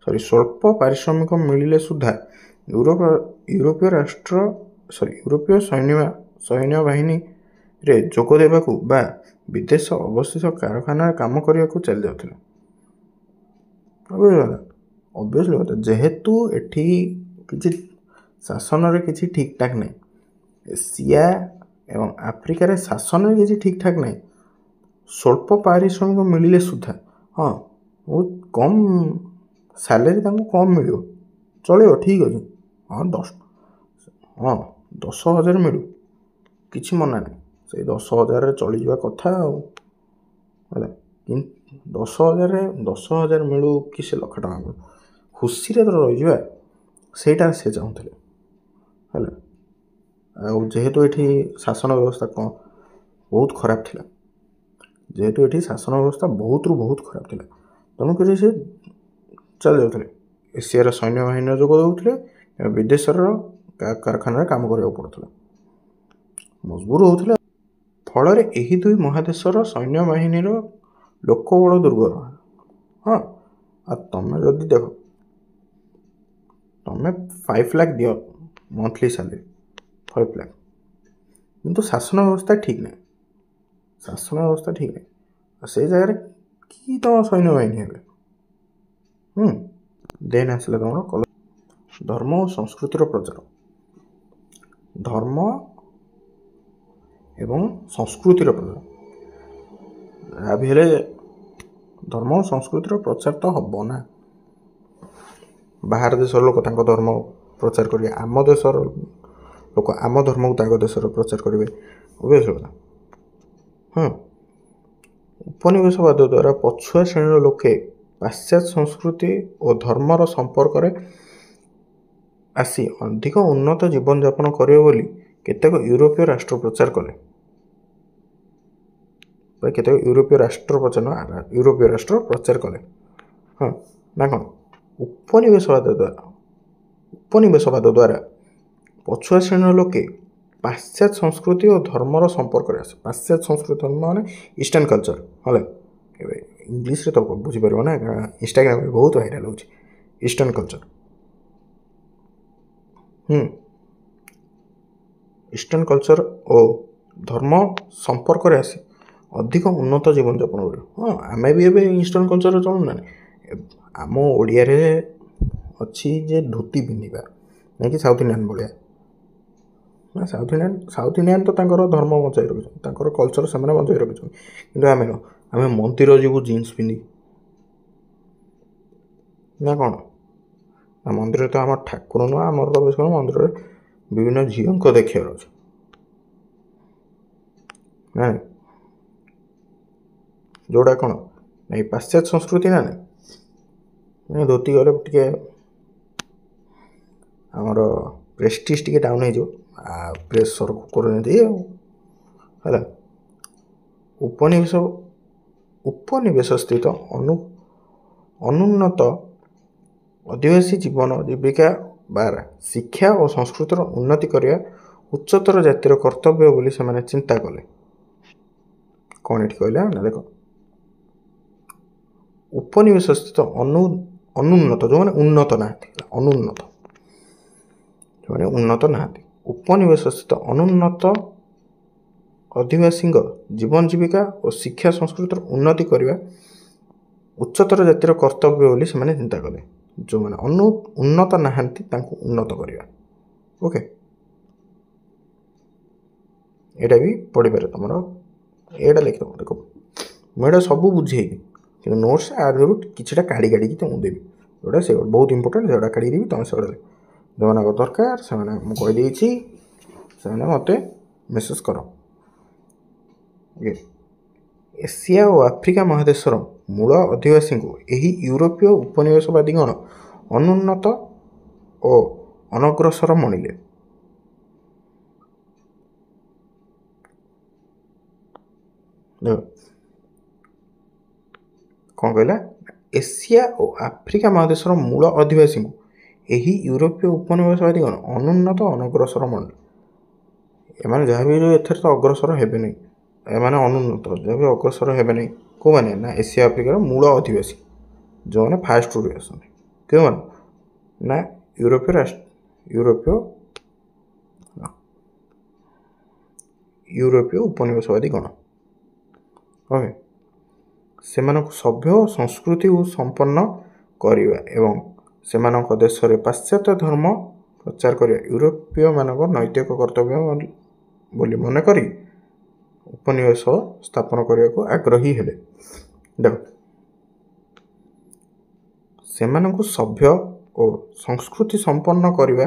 ସରି, ସ୍ୱଳ୍ପ ପାରିଶ୍ରମିକ ମିଳିଲେ ସୁଦ୍ଧା ୟୁରୋପୀୟ ରାଷ୍ଟ୍ର, ସରି, ୟୁରୋପୀୟ ସୈନ୍ୟବାହିନୀରେ ଯୋଗ ଦେବାକୁ ବା ବିଦେଶ ଅବସ୍ଥିତ କାରଖାନାରେ କାମ କରିବାକୁ ଚାଲିଯାଉଥିଲେ। ଅବଭିୟସଲି କଥା, ଯେହେତୁ ଏଠି କିଛି ଶାସନରେ କିଛି ଠିକ୍ ଠାକ୍ ନାହିଁ, ଏସିଆ ଏବଂ ଆଫ୍ରିକାରେ ଶାସନରେ କିଛି ଠିକ୍ ଠାକ୍ ନାହିଁ, ସ୍ୱଳ୍ପ ପାରିଶ୍ରମିକ ମିଳିଲେ ସୁଦ୍ଧା, ହଁ, ବହୁତ କମ୍ ସାଲେରୀ ତାଙ୍କୁ କମ୍ ମିଳିବ, ଚଳିବ, ଠିକ୍ ଅଛି। ହଁ, 10,000 ମିଳୁ, କିଛି ମନା ନାହିଁ। ସେଇ 10,000ରେ ଚଳିଯିବା କଥା ଆଉ ହେଲା। 10,000ରେ, 10,000 ମିଳୁ କି ସେ ଲକ୍ଷ ଟଙ୍କା ମିଳୁ, ଖୁସିରେ ତ ରହିଯିବା, ସେଇଟା ସେ ଚାହୁଁଥିଲେ। ହେଲା, ଆଉ ଯେହେତୁ ଏଠି ଶାସନ ବ୍ୟବସ୍ଥା କ'ଣ ବହୁତ ଖରାପ ଥିଲା, ଯେହେତୁ ଏଠି ଶାସନ ବ୍ୟବସ୍ଥା ବହୁତରୁ ବହୁତ ଖରାପ ଥିଲା, ତେଣୁକରି ସେ ଚାଲି ଯାଉଥିଲେ। ଏସିଆର ସୈନ୍ୟବାହିନୀରେ ଯୋଗ ଦେଉଥିଲେ, ବିଦେଶର କାରଖାନାରେ କାମ କରିବାକୁ ପଡ଼ୁଥିଲା, ମଜବୁର ହେଉଥିଲେ। ଫଳରେ ଏହି ଦୁଇ ମହାଦେଶର ସୈନ୍ୟବାହିନୀର ଲୋକବଳ ଦୁର୍ବଳ। ହଁ, ଆଉ ତମେ ଯଦି ଦେଖ, ତମେ 5 ଲାଖ ଦିଅ ମନ୍ଥଲି ସାଲେରୀ, 5 ଲାଖ, କିନ୍ତୁ ଶାସନ ବ୍ୟବସ୍ଥା ଠିକ୍ ନାହିଁ, ଶାସନ ବ୍ୟବସ୍ଥା ଠିକ୍ ନାହିଁ, ଆଉ ସେଇ ଜାଗାରେ କି ତମ ସୈନ୍ୟବାହିନୀ ହେବେ? ଦେନ୍ ଆସିଲା ତୁମର ଧର୍ମ ଓ ସଂସ୍କୃତିର ପ୍ରଚାର। ଧର୍ମ ଏବଂ ସଂସ୍କୃତିର ପ୍ରଚାର ଯାହା ବି ହେଲେ ଧର୍ମ ଓ ସଂସ୍କୃତିର ପ୍ରଚାର ତ ହେବ ନା। ବାହାର ଦେଶର ଲୋକ ତାଙ୍କ ଧର୍ମ ପ୍ରଚାର କରିବେ, ଆମ ଦେଶର ଲୋକ ଆମ ଧର୍ମକୁ ତାଙ୍କ ଦେଶରେ ପ୍ରଚାର କରିବେ। ଅବଶ୍ୟ କଥା। ହଁ, ଉପନିବେଶବାଦ ଦ୍ୱାରା ପଛୁଆ ଶ୍ରେଣୀର ଲୋକେ ପାଶ୍ଚାତ୍ୟ ସଂସ୍କୃତି ଓ ଧର୍ମର ସମ୍ପର୍କରେ ଆସି ଅଧିକ ଉନ୍ନତ ଜୀବନଯାପନ କରିବେ ବୋଲି କେତେକ ୟୁରୋପୀୟ ରାଷ୍ଟ୍ର ପ୍ରଚାର କଲେ। କେତେକ ୟୁରୋପୀୟ ରାଷ୍ଟ୍ର ପ୍ରଚାର, ୟୁରୋପୀୟ ରାଷ୍ଟ୍ର ପ୍ରଚାର କଲେ। ହଁ ନା କ'ଣ? ଉପନିବେଶବାଦ ଦ୍ୱାରା ପଛୁଆ ଶ୍ରେଣୀର ଲୋକେ ପାଶ୍ଚାତ୍ୟ ସଂସ୍କୃତି ଓ ଧର୍ମର ସମ୍ପର୍କରେ ଆସେ। ପାଶ୍ଚାତ୍ୟ ସଂସ୍କୃତି ଧର୍ମ ମାନେ ଇଷ୍ଟର୍ଣ୍ଣ କଲଚର ହେଲା। ଏବେ ଇଂଲିଶରେ ତ ବୁଝିପାରିବ ନା, ଇନଷ୍ଟାଗ୍ରାମରେ ବହୁତ ଭାଇରାଲ ହେଉଛି ଇଷ୍ଟର୍ଣ୍ଣ କଲଚର। ଇଷ୍ଟର୍ଣ୍ଣ କଲଚର ଓ ଧର୍ମ ସମ୍ପର୍କରେ ଆସି ଅଧିକ ଉନ୍ନତ ଜୀବନଯାପନ କରିବ। ହଁ, ଆମେ ବି ଏବେ ଇଷ୍ଟର୍ଣ୍ଣ କଲଚରରେ ଚଳୁନା? ଆମ ଓଡ଼ିଆରେ ଅଛି ଯେ ଧୋତି ପିନ୍ଧିବା, ନାକି ସାଉଥ୍ ଇଣ୍ଡିଆନ୍ ଭଳିଆ ନା। ସାଉଥ୍ ଇଣ୍ଡିଆନ୍ ତ ତାଙ୍କର ଧର୍ମ ବଞ୍ଚାଇ ରଖିଛନ୍ତି, ତାଙ୍କର କଲଚର ସେମାନେ ବଞ୍ଚାଇ ରଖିଛନ୍ତି। କିନ୍ତୁ ଆମେ ନୁହଁ, ଆମେ ମନ୍ଦିର ଯିବୁ ଜିନ୍ସ ପିନ୍ଧି ନା କ'ଣ? ନା, ମନ୍ଦିରରେ ତ ଆମ ଠାକୁର ନୁହଁ, ଆମର ତ ବେଶ ମନ୍ଦିରରେ ବିଭିନ୍ନ ଝିଅଙ୍କ ଦେଖିବାର ଅଛି ନା, ଯେଉଁଟା କ'ଣ ନାଇଁ ପାଶ୍ଚାତ୍ୟ ସଂସ୍କୃତି ନା। ନାଇଁ, ଧୋତି ଗଲେ ଟିକେ ଆମର ପ୍ରେଷ୍ଟିଜ୍ ଟିକେ ଡାଉନ୍ ହେଇଯିବ। ଆଉ ପ୍ରେସର୍ କୁକର୍ ଯେମିତି ଆଉ ହେଲା। ଉପନିବେଶ ସ୍ଥିତ ଅନୁନ୍ନତ ଅଧିବାସୀ ଜୀବନ ଜୀବିକା ବା ଶିକ୍ଷା ଓ ସଂସ୍କୃତିର ଉନ୍ନତି କରିବା ଉଚ୍ଚତର ଜାତିର କର୍ତ୍ତବ୍ୟ ବୋଲି ସେମାନେ ଚିନ୍ତା କଲେ। କ'ଣ ଏଠି କହିଲା ନା, ଦେଖ, ଉପନିବେଶ ସ୍ଥିତ ଅନୁନ୍ନତ, ଯେଉଁମାନେ ଉନ୍ନତ ନାହାନ୍ତି, ଅନୁନ୍ନତ, ଯେଉଁମାନେ ଉନ୍ନତ ନାହାନ୍ତି, ଉପନିବେଶ ସ୍ଥିତ ଅନୁନ୍ନତ ଅଧିବାସୀଙ୍କ ଜୀବନ ଜୀବିକା ଓ ଶିକ୍ଷା ସଂସ୍କୃତିର ଉନ୍ନତି କରିବା ଉଚ୍ଚତର ଜାତିର କର୍ତ୍ତବ୍ୟ ବୋଲି ସେମାନେ ଚିନ୍ତା କଲେ। ଯେଉଁମାନେ ଉନ୍ନତ ନାହାନ୍ତି, ତାଙ୍କୁ ଉନ୍ନତ କରିବା। ଓକେ, ଏଇଟା ବି ପଢ଼ିପାରେ ତୁମର। ଏଇଟା ଲେଖିଦେବ। ଦେଖ, ମୁଁ ଏଇଟା ସବୁ ବୁଝେଇବି, କିନ୍ତୁ ନୋଟ୍ସ ଆରୁ କିଛିଟା କାଢ଼ି କାଢ଼ିକି ତୁମକୁ ଦେବି। ଯେଉଁଟା ସେ ବହୁତ ଇମ୍ପୋର୍ଟାଣ୍ଟ, ସେଗୁଡ଼ା କାଢ଼ିକି ଦେବି। ତୁମେ ସେଗୁଡ଼ା ଯେଉଁମାନଙ୍କ ଦରକାର, ସେମାନେ ମୁଁ କହିଦେଇଛି, ସେମାନେ ମୋତେ ମେସେଜ୍ କର। ଓକେ, ଏସିଆ ଓ ଆଫ୍ରିକା ମହାଦେଶର ମୂଳ ଅଧିବାସୀଙ୍କୁ ଏହି ୟୁରୋପୀୟ ଉପନିବେଶବାଦୀଗଣ ଅନୁନ୍ନତ ଓ ଅନଗ୍ରସର ମଣିଲେ। ଦେଖ, କ'ଣ କହିଲା? ଏସିଆ ଓ ଆଫ୍ରିକା ମହାଦେଶର ମୂଳ ଅଧିବାସୀଙ୍କୁ ଏହି ୟୁରୋପୀୟ ଉପନିବେଶବାଦୀଗଣ ଅନୁନ୍ନତ ଅନଗ୍ରସର ମଣିଲେ। ଏମାନେ ଯାହା ବି ଏଥିରେ ତ ଅଗ୍ରସର ହେବେନି। ଏମାନେ ଅନୁନ୍ନତ, ଯାହା ବି ଅଗ୍ରସର ହେବେ ନାହିଁ। କେଉଁମାନେ ନା ଏସିଆ ଆଫ୍ରିକାର ମୂଳ ଅଧିବାସୀ, ଯେଉଁମାନେ ଫାଷ୍ଟରୁ ଆସନ୍ତି। କେଉଁମାନେ ନା ୟୁରୋପୀୟ ରାଷ୍ଟ୍ର ୟୁରୋପୀୟ ୟୁରୋପୀୟ ଉପନିବେଶବାଦୀ ଗଣ। ଓକେ, ସେମାନଙ୍କୁ ସଭ୍ୟ ଓ ସଂସ୍କୃତି ସମ୍ପନ୍ନ କରିବା ଏବଂ ସେମାନଙ୍କ ଦେଶରେ ପାଶ୍ଚାତ୍ୟ ଧର୍ମ ପ୍ରଚାର କରିବା ୟୁରୋପୀୟମାନଙ୍କ ନୈତିକ କର୍ତ୍ତବ୍ୟ ବୋଲି ମନେକରି ଉପନିବେଶ ସ୍ଥାପନ କରିବାକୁ ଆଗ୍ରହୀ ହେଲେ। ଦେଖ, ସେମାନଙ୍କୁ ସଭ୍ୟ ଓ ସଂସ୍କୃତି ସମ୍ପନ୍ନ କରିବା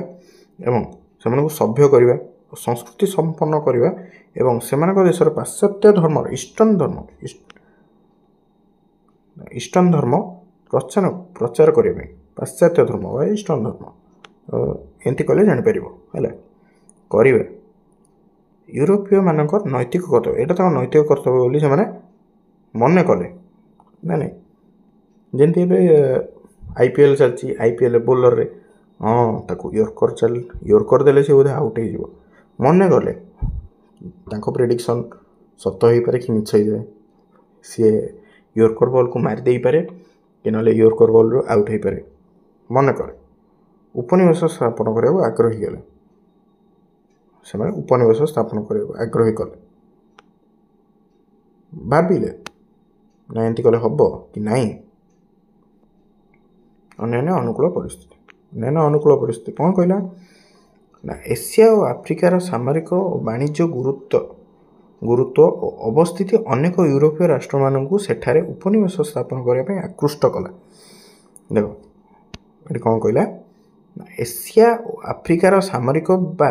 ଏବଂ ସେମାନଙ୍କୁ ସଭ୍ୟ କରିବା ଓ ସଂସ୍କୃତି ସମ୍ପନ୍ନ କରିବା ଏବଂ ସେମାନଙ୍କ ଦେଶରେ ପାଶ୍ଚାତ୍ୟ ଧର୍ମର ଇଷ୍ଟର୍ଣ୍ଣ ଧର୍ମ ପ୍ରଚାର କରିବା ପାଇଁ, ପାଶ୍ଚାତ୍ୟ ଧର୍ମ ବା ଇଷ୍ଟର୍ଣ୍ଣ ଧର୍ମ ଏମିତି କଲେ ଜାଣିପାରିବ ହେଲା, କରିବା ୟୁରୋପୀୟମାନଙ୍କର ନୈତିକ କର୍ତ୍ତବ୍ୟ। ଏଇଟା ତାଙ୍କ ନୈତିକ କର୍ତ୍ତବ୍ୟ ବୋଲି ସେମାନେ ମନେ କଲେ ନା ନାଇଁ? ଯେମିତି ଏବେ ଆଇପିଏଲ୍ ଚାଲିଛି, ଆଇପିଏଲ୍ ବୋଲରରେ ହଁ ତାକୁ ୟର୍କର ଦେଲେ ସେ ବୋଧେ ଆଉଟ୍ ହେଇଯିବ ମନେ କଲେ। ତାଙ୍କ ପ୍ରେଡ଼ିକ୍ସନ୍ ସତ ହେଇପାରେ କି ମିଛ ହେଇଯାଏ। ସିଏ ୟର୍କର ବଲ୍କୁ ମାରି ଦେଇପାରେ କି ନହେଲେ ୟର୍କର ବଲ୍ରୁ ଆଉଟ୍ ହେଇପାରେ। ମନେ କରେ ଉପନିବେଶ ସ୍ଥାପନ କରିବାକୁ ଆଗ୍ରହୀ ହେଲେ। ସେମାନେ ଉପନିବେଶ ସ୍ଥାପନ କରିବାକୁ ଆଗ୍ରହୀ କଲେ, ଭାବିଲେ ନା ଏମିତି କଲେ ହେବ କି ନାହିଁ। ଅନ୍ୟାନ୍ୟ ଅନୁକୂଳ ପରିସ୍ଥିତି। ଅନ୍ୟାନ୍ୟ ଅନୁକୂଳ ପରିସ୍ଥିତି କ'ଣ କହିଲା ନା, ଏସିଆ ଓ ଆଫ୍ରିକାର ସାମରିକ ଓ ବାଣିଜ୍ୟ ଗୁରୁତ୍ୱ ଓ ଅବସ୍ଥିତି ଅନେକ ୟୁରୋପୀୟ ରାଷ୍ଟ୍ରମାନଙ୍କୁ ସେଠାରେ ଉପନିବେଶ ସ୍ଥାପନ କରିବା ପାଇଁ ଆକୃଷ୍ଟ କଲା। ଦେଖ ଏଠି କ'ଣ କହିଲା ନା, ଏସିଆ ଓ ଆଫ୍ରିକାର ସାମରିକ ବା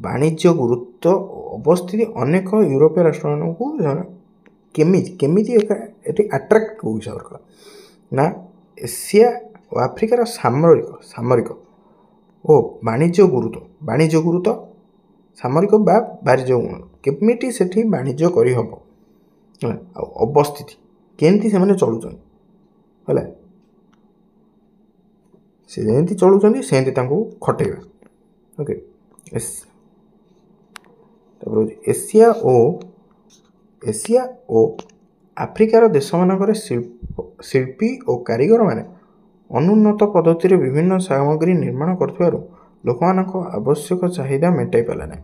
ବାଣିଜ୍ୟ ଗୁରୁତ୍ୱ ଓ ଅବସ୍ଥିତି ଅନେକ ୟୁରୋପୀୟ ରାଷ୍ଟ୍ରମାନଙ୍କୁ କେମିତି ଏଠି ଆଟ୍ରାକ୍ଟ କେଉଁ ହିସାବରେ କଲା ନା, ଏସିଆ ଓ ଆଫ୍ରିକାର ସାମରିକ ଓ ବାଣିଜ୍ୟ ଗୁରୁତ୍ୱ, ସାମରିକ ବା ବାଣିଜ୍ୟ ଗୁଣ, କେମିତି ସେଠି ବାଣିଜ୍ୟ କରିହେବ ହେଲା, ଆଉ ଅବସ୍ଥିତି କେମିତି ସେମାନେ ଚଳୁଛନ୍ତି ହେଲା, ସେ ଯେମିତି ଚଳୁଛନ୍ତି ସେମିତି ତାଙ୍କୁ ଖଟେଇବା। ଓକେ, ତାପରେ ହେଉଛି ଏସିଆ ଓ ଆଫ୍ରିକାର ଦେଶମାନଙ୍କରେ ଶିଳ୍ପୀ ଓ କାରିଗରମାନେ ଅନୁନ୍ନତ ପଦ୍ଧତିରେ ବିଭିନ୍ନ ସାମଗ୍ରୀ ନିର୍ମାଣ କରୁଥିବାରୁ ଲୋକମାନଙ୍କ ଆବଶ୍ୟକ ଚାହିଦା ମେଣ୍ଟାଇ ପାରିଲା ନାହିଁ।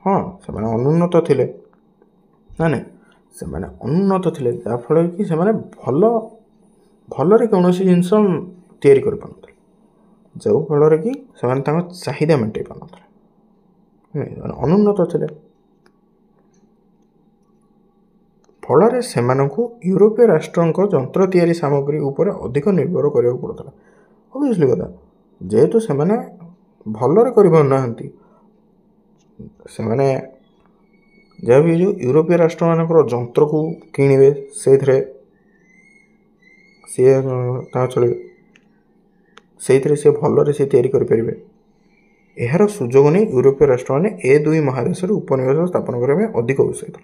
ହଁ, ସେମାନେ ଅନୁନ୍ନତ ଥିଲେ ନା ନାଇଁ, ସେମାନେ ଅନୁନ୍ନତ ଥିଲେ, ଯାହାଫଳରେ କି ସେମାନେ ଭଲରେ କୌଣସି ଜିନିଷ ତିଆରି କରିପାରୁନଥିଲେ, ଯେଉଁଫଳରେ କି ସେମାନେ ତାଙ୍କ ଚାହିଦା ମେଣ୍ଟାଇ ପାରୁନଥିଲେ, ଅନୁନ୍ନତ ଥିଲେ। ଫଳରେ ସେମାନଙ୍କୁ ୟୁରୋପୀୟ ରାଷ୍ଟ୍ରଙ୍କ ଯନ୍ତ୍ର ତିଆରି ସାମଗ୍ରୀ ଉପରେ ଅଧିକ ନିର୍ଭର କରିବାକୁ ପଡ଼ୁଥିଲା। ଅବଭିୟସଲି କଥା, ଯେହେତୁ ସେମାନେ ଭଲରେ କରିପାରୁନାହାନ୍ତି, ସେମାନେ ଯାହା ବି ଯେଉଁ ୟୁରୋପୀୟ ରାଷ୍ଟ୍ରମାନଙ୍କର ଯନ୍ତ୍ରକୁ କିଣିବେ, ସେଇଥିରେ ସିଏ ତାଙ୍କ ଚଳିବେ, ସେଇଥିରେ ସିଏ ଭଲରେ ସେ ତିଆରି କରିପାରିବେ। ଏହାର ସୁଯୋଗ ନେଇ ୟୁରୋପୀୟ ରାଷ୍ଟ୍ରମାନେ ଏ ଦୁଇ ମହାଦେଶରେ ଉପନିବେଶ ସ୍ଥାପନ କରିବା ପାଇଁ ଅଧିକ ଉତ୍ସାହିତ।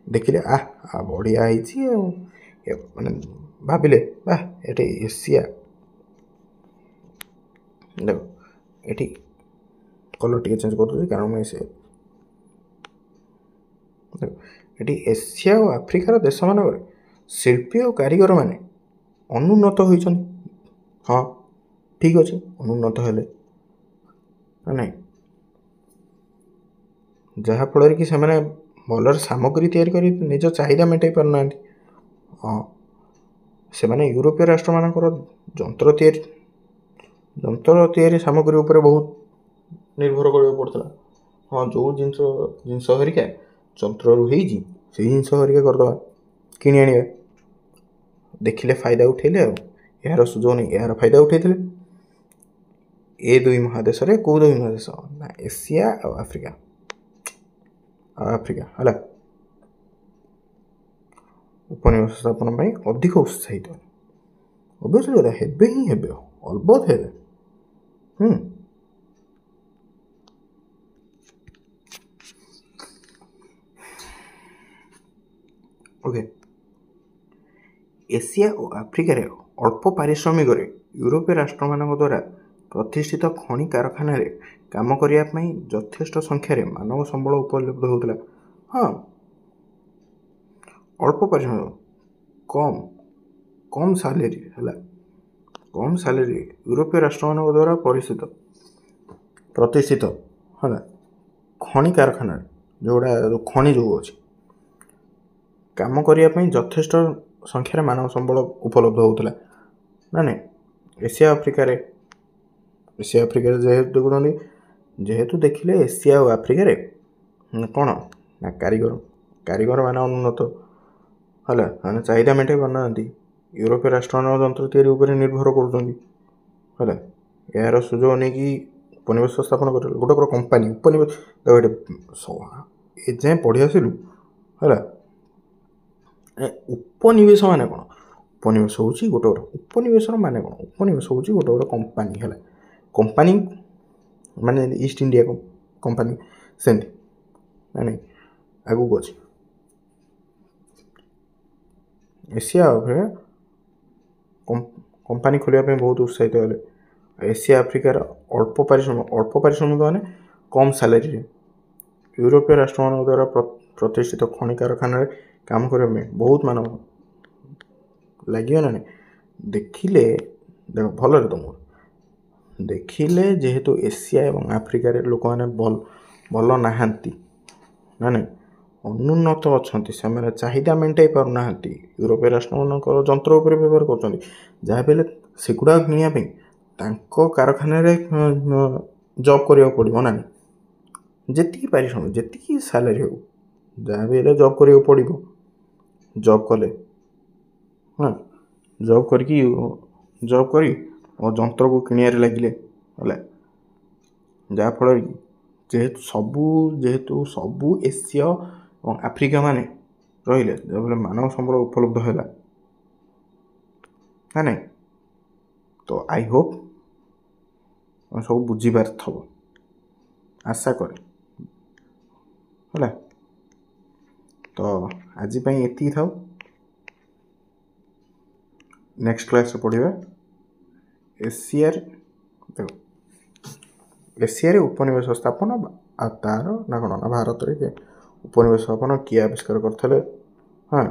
ଦେଖିଲେ ଆହ ବଢ଼ିଆ ହେଇଛି ଆଉ, ମାନେ ଭାବିଲେ ବାଃ ଏଠି ଏସିଆ, ଦେଖ ଏଠି କଲର୍ ଟିକେ ଚେଞ୍ଜ କରିଦେଉଛି କାରଣ ମୁଁ ଏସିଆ, ଦେଖ ଏଠି ଏସିଆ ଓ ଆଫ୍ରିକାର ଦେଶମାନଙ୍କରେ ଶିଳ୍ପୀ ଓ କାରିଗରମାନେ ଅନୁନ୍ନତ ହୋଇଛନ୍ତି। ହଁ ଠିକ୍ ଅଛି, ଅନୁନ୍ନତ ହେଲେ ନା ନାଇଁ, ଯାହାଫଳରେ କି ସେମାନେ ଭଲରେ ସାମଗ୍ରୀ ତିଆରି କରି ନିଜ ଚାହିଦା ମେଣ୍ଟାଇ ପାରୁନାହାନ୍ତି। ହଁ, ସେମାନେ ୟୁରୋପୀୟ ରାଷ୍ଟ୍ରମାନଙ୍କର ଯନ୍ତ୍ର ତିଆରି ସାମଗ୍ରୀ ଉପରେ ବହୁତ ନିର୍ଭର କରିବାକୁ ପଡ଼ୁଥିଲା। ହଁ, ଯେଉଁ ଜିନିଷ ହେରିକା ଯନ୍ତ୍ରରୁ ହେଇଛି ସେଇ ଜିନିଷ ହେରିକା କରିଦେବା, କିଣି ଆଣିବା, ଦେଖିଲେ ଫାଇଦା ଉଠେଇଲେ, ଆଉ ଏହାର ସୁଯୋଗ ନେଇ ଏହାର ଫାଇଦା ଉଠେଇଥିଲେ। ଏ ଦୁଇ ମହାଦେଶରେ କେଉଁ ଦୁଇ ମହାଦେଶ ନା, ଏସିଆ ଆଉ ଆଫ୍ରିକା, ହେଲା, ଉପନିବେଶ ସ୍ଥାପନ ପାଇଁ ଅଧିକ ଉତ୍ସାହିତ। ଅବଶ୍ୟ କଥା ହେବେ ହିଁ ହେବେ, ଅଲବତ ହେବେ। ଓକେ, ଏସିଆ ଓ ଆଫ୍ରିକାରେ ଅଳ୍ପ ପାରିଶ୍ରମିକରେ ୟୁରୋପୀୟ ରାଷ୍ଟ୍ରମାନଙ୍କ ଦ୍ୱାରା ପ୍ରତିଷ୍ଠିତ ଖଣି କାରଖାନାରେ କାମ କରିବା ପାଇଁ ଯଥେଷ୍ଟ ସଂଖ୍ୟାରେ ମାନବ ସମ୍ବଳ ଉପଲବ୍ଧ ହେଉଥିଲା। ହଁ, ଅଳ୍ପ ପାରିଶ୍ରମିକ, କମ୍ ସାଲେରୀ ହେଲା, କମ୍ ସାଲେରୀ ୟୁରୋପୀୟ ରାଷ୍ଟ୍ରମାନଙ୍କ ଦ୍ୱାରା ପ୍ରତିଷ୍ଠିତ ହେଲା ଖଣି କାରଖାନାରେ, ଯେଉଁଗୁଡ଼ା ଖଣି ଯେଉଁ ଅଛି, କାମ କରିବା ପାଇଁ ଯଥେଷ୍ଟ ସଂଖ୍ୟାରେ ମାନବ ସମ୍ବଳ ଉପଲବ୍ଧ ହେଉଥିଲା ନା ନାଇଁ। ଏସିଆ ଆଫ୍ରିକାରେ ଯେହେତୁ ଦେଖୁଛନ୍ତି, ଯେହେତୁ ଦେଖିଲେ ଏସିଆ ଓ ଆଫ୍ରିକାରେ କ'ଣ ନା କାରିଗରମାନେ ଅନୁନ୍ନତ ହେଲା, ମାନେ ଚାହିଦା ମେଣ୍ଟାଇ ପାରୁନାହାନ୍ତି, ୟୁରୋପୀୟ ରାଷ୍ଟ୍ରମାନଙ୍କ ଯନ୍ତ୍ର ତିଆରି ଉପରେ ନିର୍ଭର କରୁଛନ୍ତି ହେଲା। ଏହାର ସୁଯୋଗ ନେଇକି ଉପନିବେଶ ସ୍ଥାପନ କରିଲେ ଗୋଟେ ଗୋଟେ କମ୍ପାନୀ ଉପନିବେଶ। ଦେଖ ଏଠି ଏଯାଏଁ ପଢ଼ି ଆସିଲୁ ହେଲା, ଉପନିବେଶ ମାନେ କ'ଣ? ଉପନିବେଶ ହେଉଛି ଗୋଟେ ଗୋଟେ, ଉପନିବେଶର ମାନେ କ'ଣ? ଉପନିବେଶ ହେଉଛି ଗୋଟେ ଗୋଟେ କମ୍ପାନୀ ହେଲା, କମ୍ପାନୀ ମାନେ ଇଷ୍ଟ ଇଣ୍ଡିଆ କମ୍ପାନୀ ସେମିତି ନା ନାଇଁ। ଆଗକୁ ଅଛି ଏସିଆ ଆଫ୍ରିକା କମ୍ପାନୀ ଖୋଲିବା ପାଇଁ ବହୁତ ଉତ୍ସାହିତ ହେଲେ। ଏସିଆ ଆଫ୍ରିକାର ଅଳ୍ପ ପାରିଶ୍ରମିକ ମାନେ କମ୍ ସାଲେରୀରେ ୟୁରୋପୀୟ ରାଷ୍ଟ୍ରମାନଙ୍କ ଦ୍ୱାରା ପ୍ରତିଷ୍ଠିତ ଖଣି କାରଖାନାରେ କାମ କରିବା ପାଇଁ ବହୁତ ମାନବ ଲାଗିବ ନା ନାଇଁ। ଦେଖିଲେ ଦେଖ ଭଲରେ ତୁମକୁ ଦେଖିଲେ, ଯେହେତୁ ଏସିଆ ଏବଂ ଆଫ୍ରିକାରେ ଲୋକମାନେ ଭଲ ନାହାନ୍ତି ନା ନାଇଁ, ଅନୁନ୍ନତ ଅଛନ୍ତି, ସେମାନେ ଚାହିଦା ମେଣ୍ଟାଇ ପାରୁନାହାନ୍ତି, ୟୁରୋପୀୟ ରାଷ୍ଟ୍ରମାନଙ୍କର ଯନ୍ତ୍ର ଉପରେ ବ୍ୟବହାର କରୁଛନ୍ତି, ଯାହା ବି ହେଲେ ସେଗୁଡ଼ାକ କିଣିବା ପାଇଁ ତାଙ୍କ କାରଖାନାରେ ଜବ୍ କରିବାକୁ ପଡ଼ିବ ନା, ଯେତିକି ପାରିଶ୍ରମିକ, ଯେତିକି ସାଲାରୀ ହେଉ, ଯାହା ବି ହେଲେ ଜବ୍ କରିବାକୁ ପଡ଼ିବ। ଜବ୍ କଲେ, ହଁ, ଜବ୍ କରିକି, ଜବ୍ କରି ଯନ୍ତ୍ରକୁ କିଣିବାରେ ଲାଗିଲେ, ହେଲା। ଯାହାଫଳରେ କି ଯେହେତୁ ସବୁ ଏସୀୟ ଏବଂ ଆଫ୍ରିକା ମାନେ ରହିଲେ, ଯାହାଫଳରେ ମାନବ ସମ୍ବଳ ଉପଲବ୍ଧ ହେଲା ନା ନାଇଁ? ତ I Hope ସବୁ ବୁଝିପାରିଥିବ, ଆଶା କରେ, ହେଲା। ତ ଆଜି ପାଇଁ ଏତିକି ଥାଉ। ନେକ୍ସଟ କ୍ଲାସ୍ରେ ପଢ଼ିବା ଏସିଆରେ, ଦେଖ, ଏସିଆରେ ଉପନିବେଶ ସ୍ଥାପନ ଆଉ ତା'ର ନା କ'ଣ ନା ଭାରତରେ ଉପନିବେଶ ସ୍ଥାପନ କିଏ ଆବିଷ୍କାର କରିଥିଲେ? ହଁ,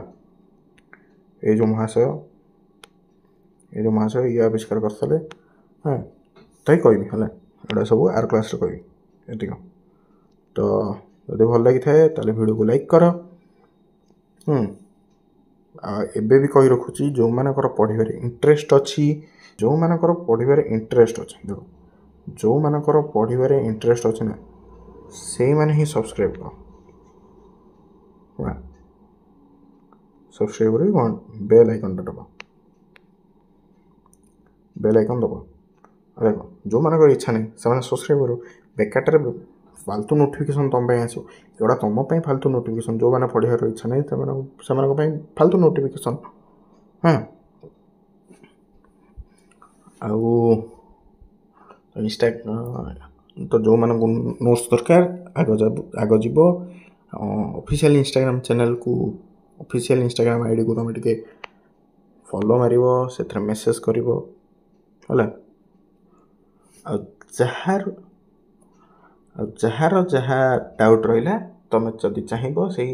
ଏଇ ଯେଉଁ ମହାଶୟ ଇଏ ଆବିଷ୍କାର କରିଥିଲେ। ହଁ, ତ କହିବି, ହେଲା। ଏଗୁଡ଼ା ସବୁ ଆର କ୍ଲାସ୍ରେ କହିବି। ଏତିକ ତ। ଯଦି ଭଲ ଲାଗିଥାଏ, ତାହେଲେ ଭିଡ଼ିଓକୁ ଲାଇକ୍ କର। ଆଉ ଏବେ ବି କହି ରଖୁଛି, ଯେଉଁମାନଙ୍କର ପଢ଼ିବାରେ ଇଣ୍ଟରେଷ୍ଟ ଅଛି, ଯେଉଁମାନଙ୍କର ପଢ଼ିବାରେ ଇଣ୍ଟରେଷ୍ଟ ଅଛି, ଦେଖ, ଯେଉଁମାନଙ୍କର ପଢ଼ିବାରେ ଇଣ୍ଟରେଷ୍ଟ ଅଛି ନା, ସେଇମାନେ ହିଁ ସବସ୍କ୍ରାଇବ୍ କର, ହେଲା। ସବସ୍କ୍ରାଇବ୍ କରିକି କ'ଣ ବେଲ୍ ଆଇକନ୍ଟା ଦବ, ବେଲ୍ ଆଇକନ୍ ଦବ। ଦେଖ, ଯେଉଁମାନଙ୍କର ଇଚ୍ଛା ନାହିଁ, ସେମାନେ ସବସ୍କ୍ରାଇବ୍ କରିବ। ବେକାରଟାରେ ଫାଲତୁ ନୋଟିଫିକେସନ୍ ତୁମ ପାଇଁ ଆସିବ। ଏଗୁଡ଼ା ତୁମ ପାଇଁ ଫାଲତୁ ନୋଟିଫିକେସନ୍। ଯେଉଁମାନେ ପଢ଼ିବାର ଇଚ୍ଛା ନାହିଁ, ସେମାନଙ୍କ ପାଇଁ ଫାଲତୁ ନୋଟିଫିକେସନ୍। ହଁ, ଆଉ ଇନଷ୍ଟା ତ ଯେଉଁମାନଙ୍କୁ ନୋଟ୍ସ ଦରକାର, ଆଗ ଯିବ ଅଫିସିଆଲ୍ ଇନଷ୍ଟାଗ୍ରାମ ଚ୍ୟାନେଲ୍କୁ, ଅଫିସିଆଲ୍ ଇନଷ୍ଟାଗ୍ରାମ ଆଇଡ଼ିକୁ ତୁମେ ଟିକେ ଫଲୋ ମାରିବ, ସେଥିରେ ମେସେଜ୍ କରିବ, ହେଲା। ଆଉ ଯାହାର ଯାହା ଡାଉଟ୍ ରହିଲା, ତୁମେ ଯଦି ଚାହିଁବ, ସେଇ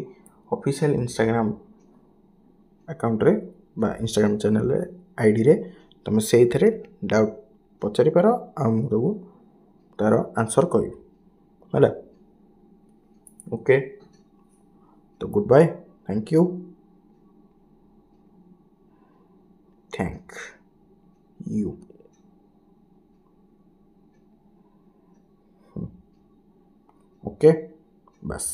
ଅଫିସିଆଲ୍ ଇନଷ୍ଟାଗ୍ରାମ ଆକାଉଣ୍ଟରେ ବା ଇନଷ୍ଟାଗ୍ରାମ ଚ୍ୟାନେଲରେ, ଆଇଡ଼ିରେ ତୁମେ ସେଇଥିରେ ଡାଉଟ୍ ପଚାରିପାର ଆଉ ମୁଁ ତାକୁ ତା'ର ଆନ୍ସର୍ କହିବି, ହେଲା। ଓକେ, ତ good bye, thank you, thank you. Okay, bus.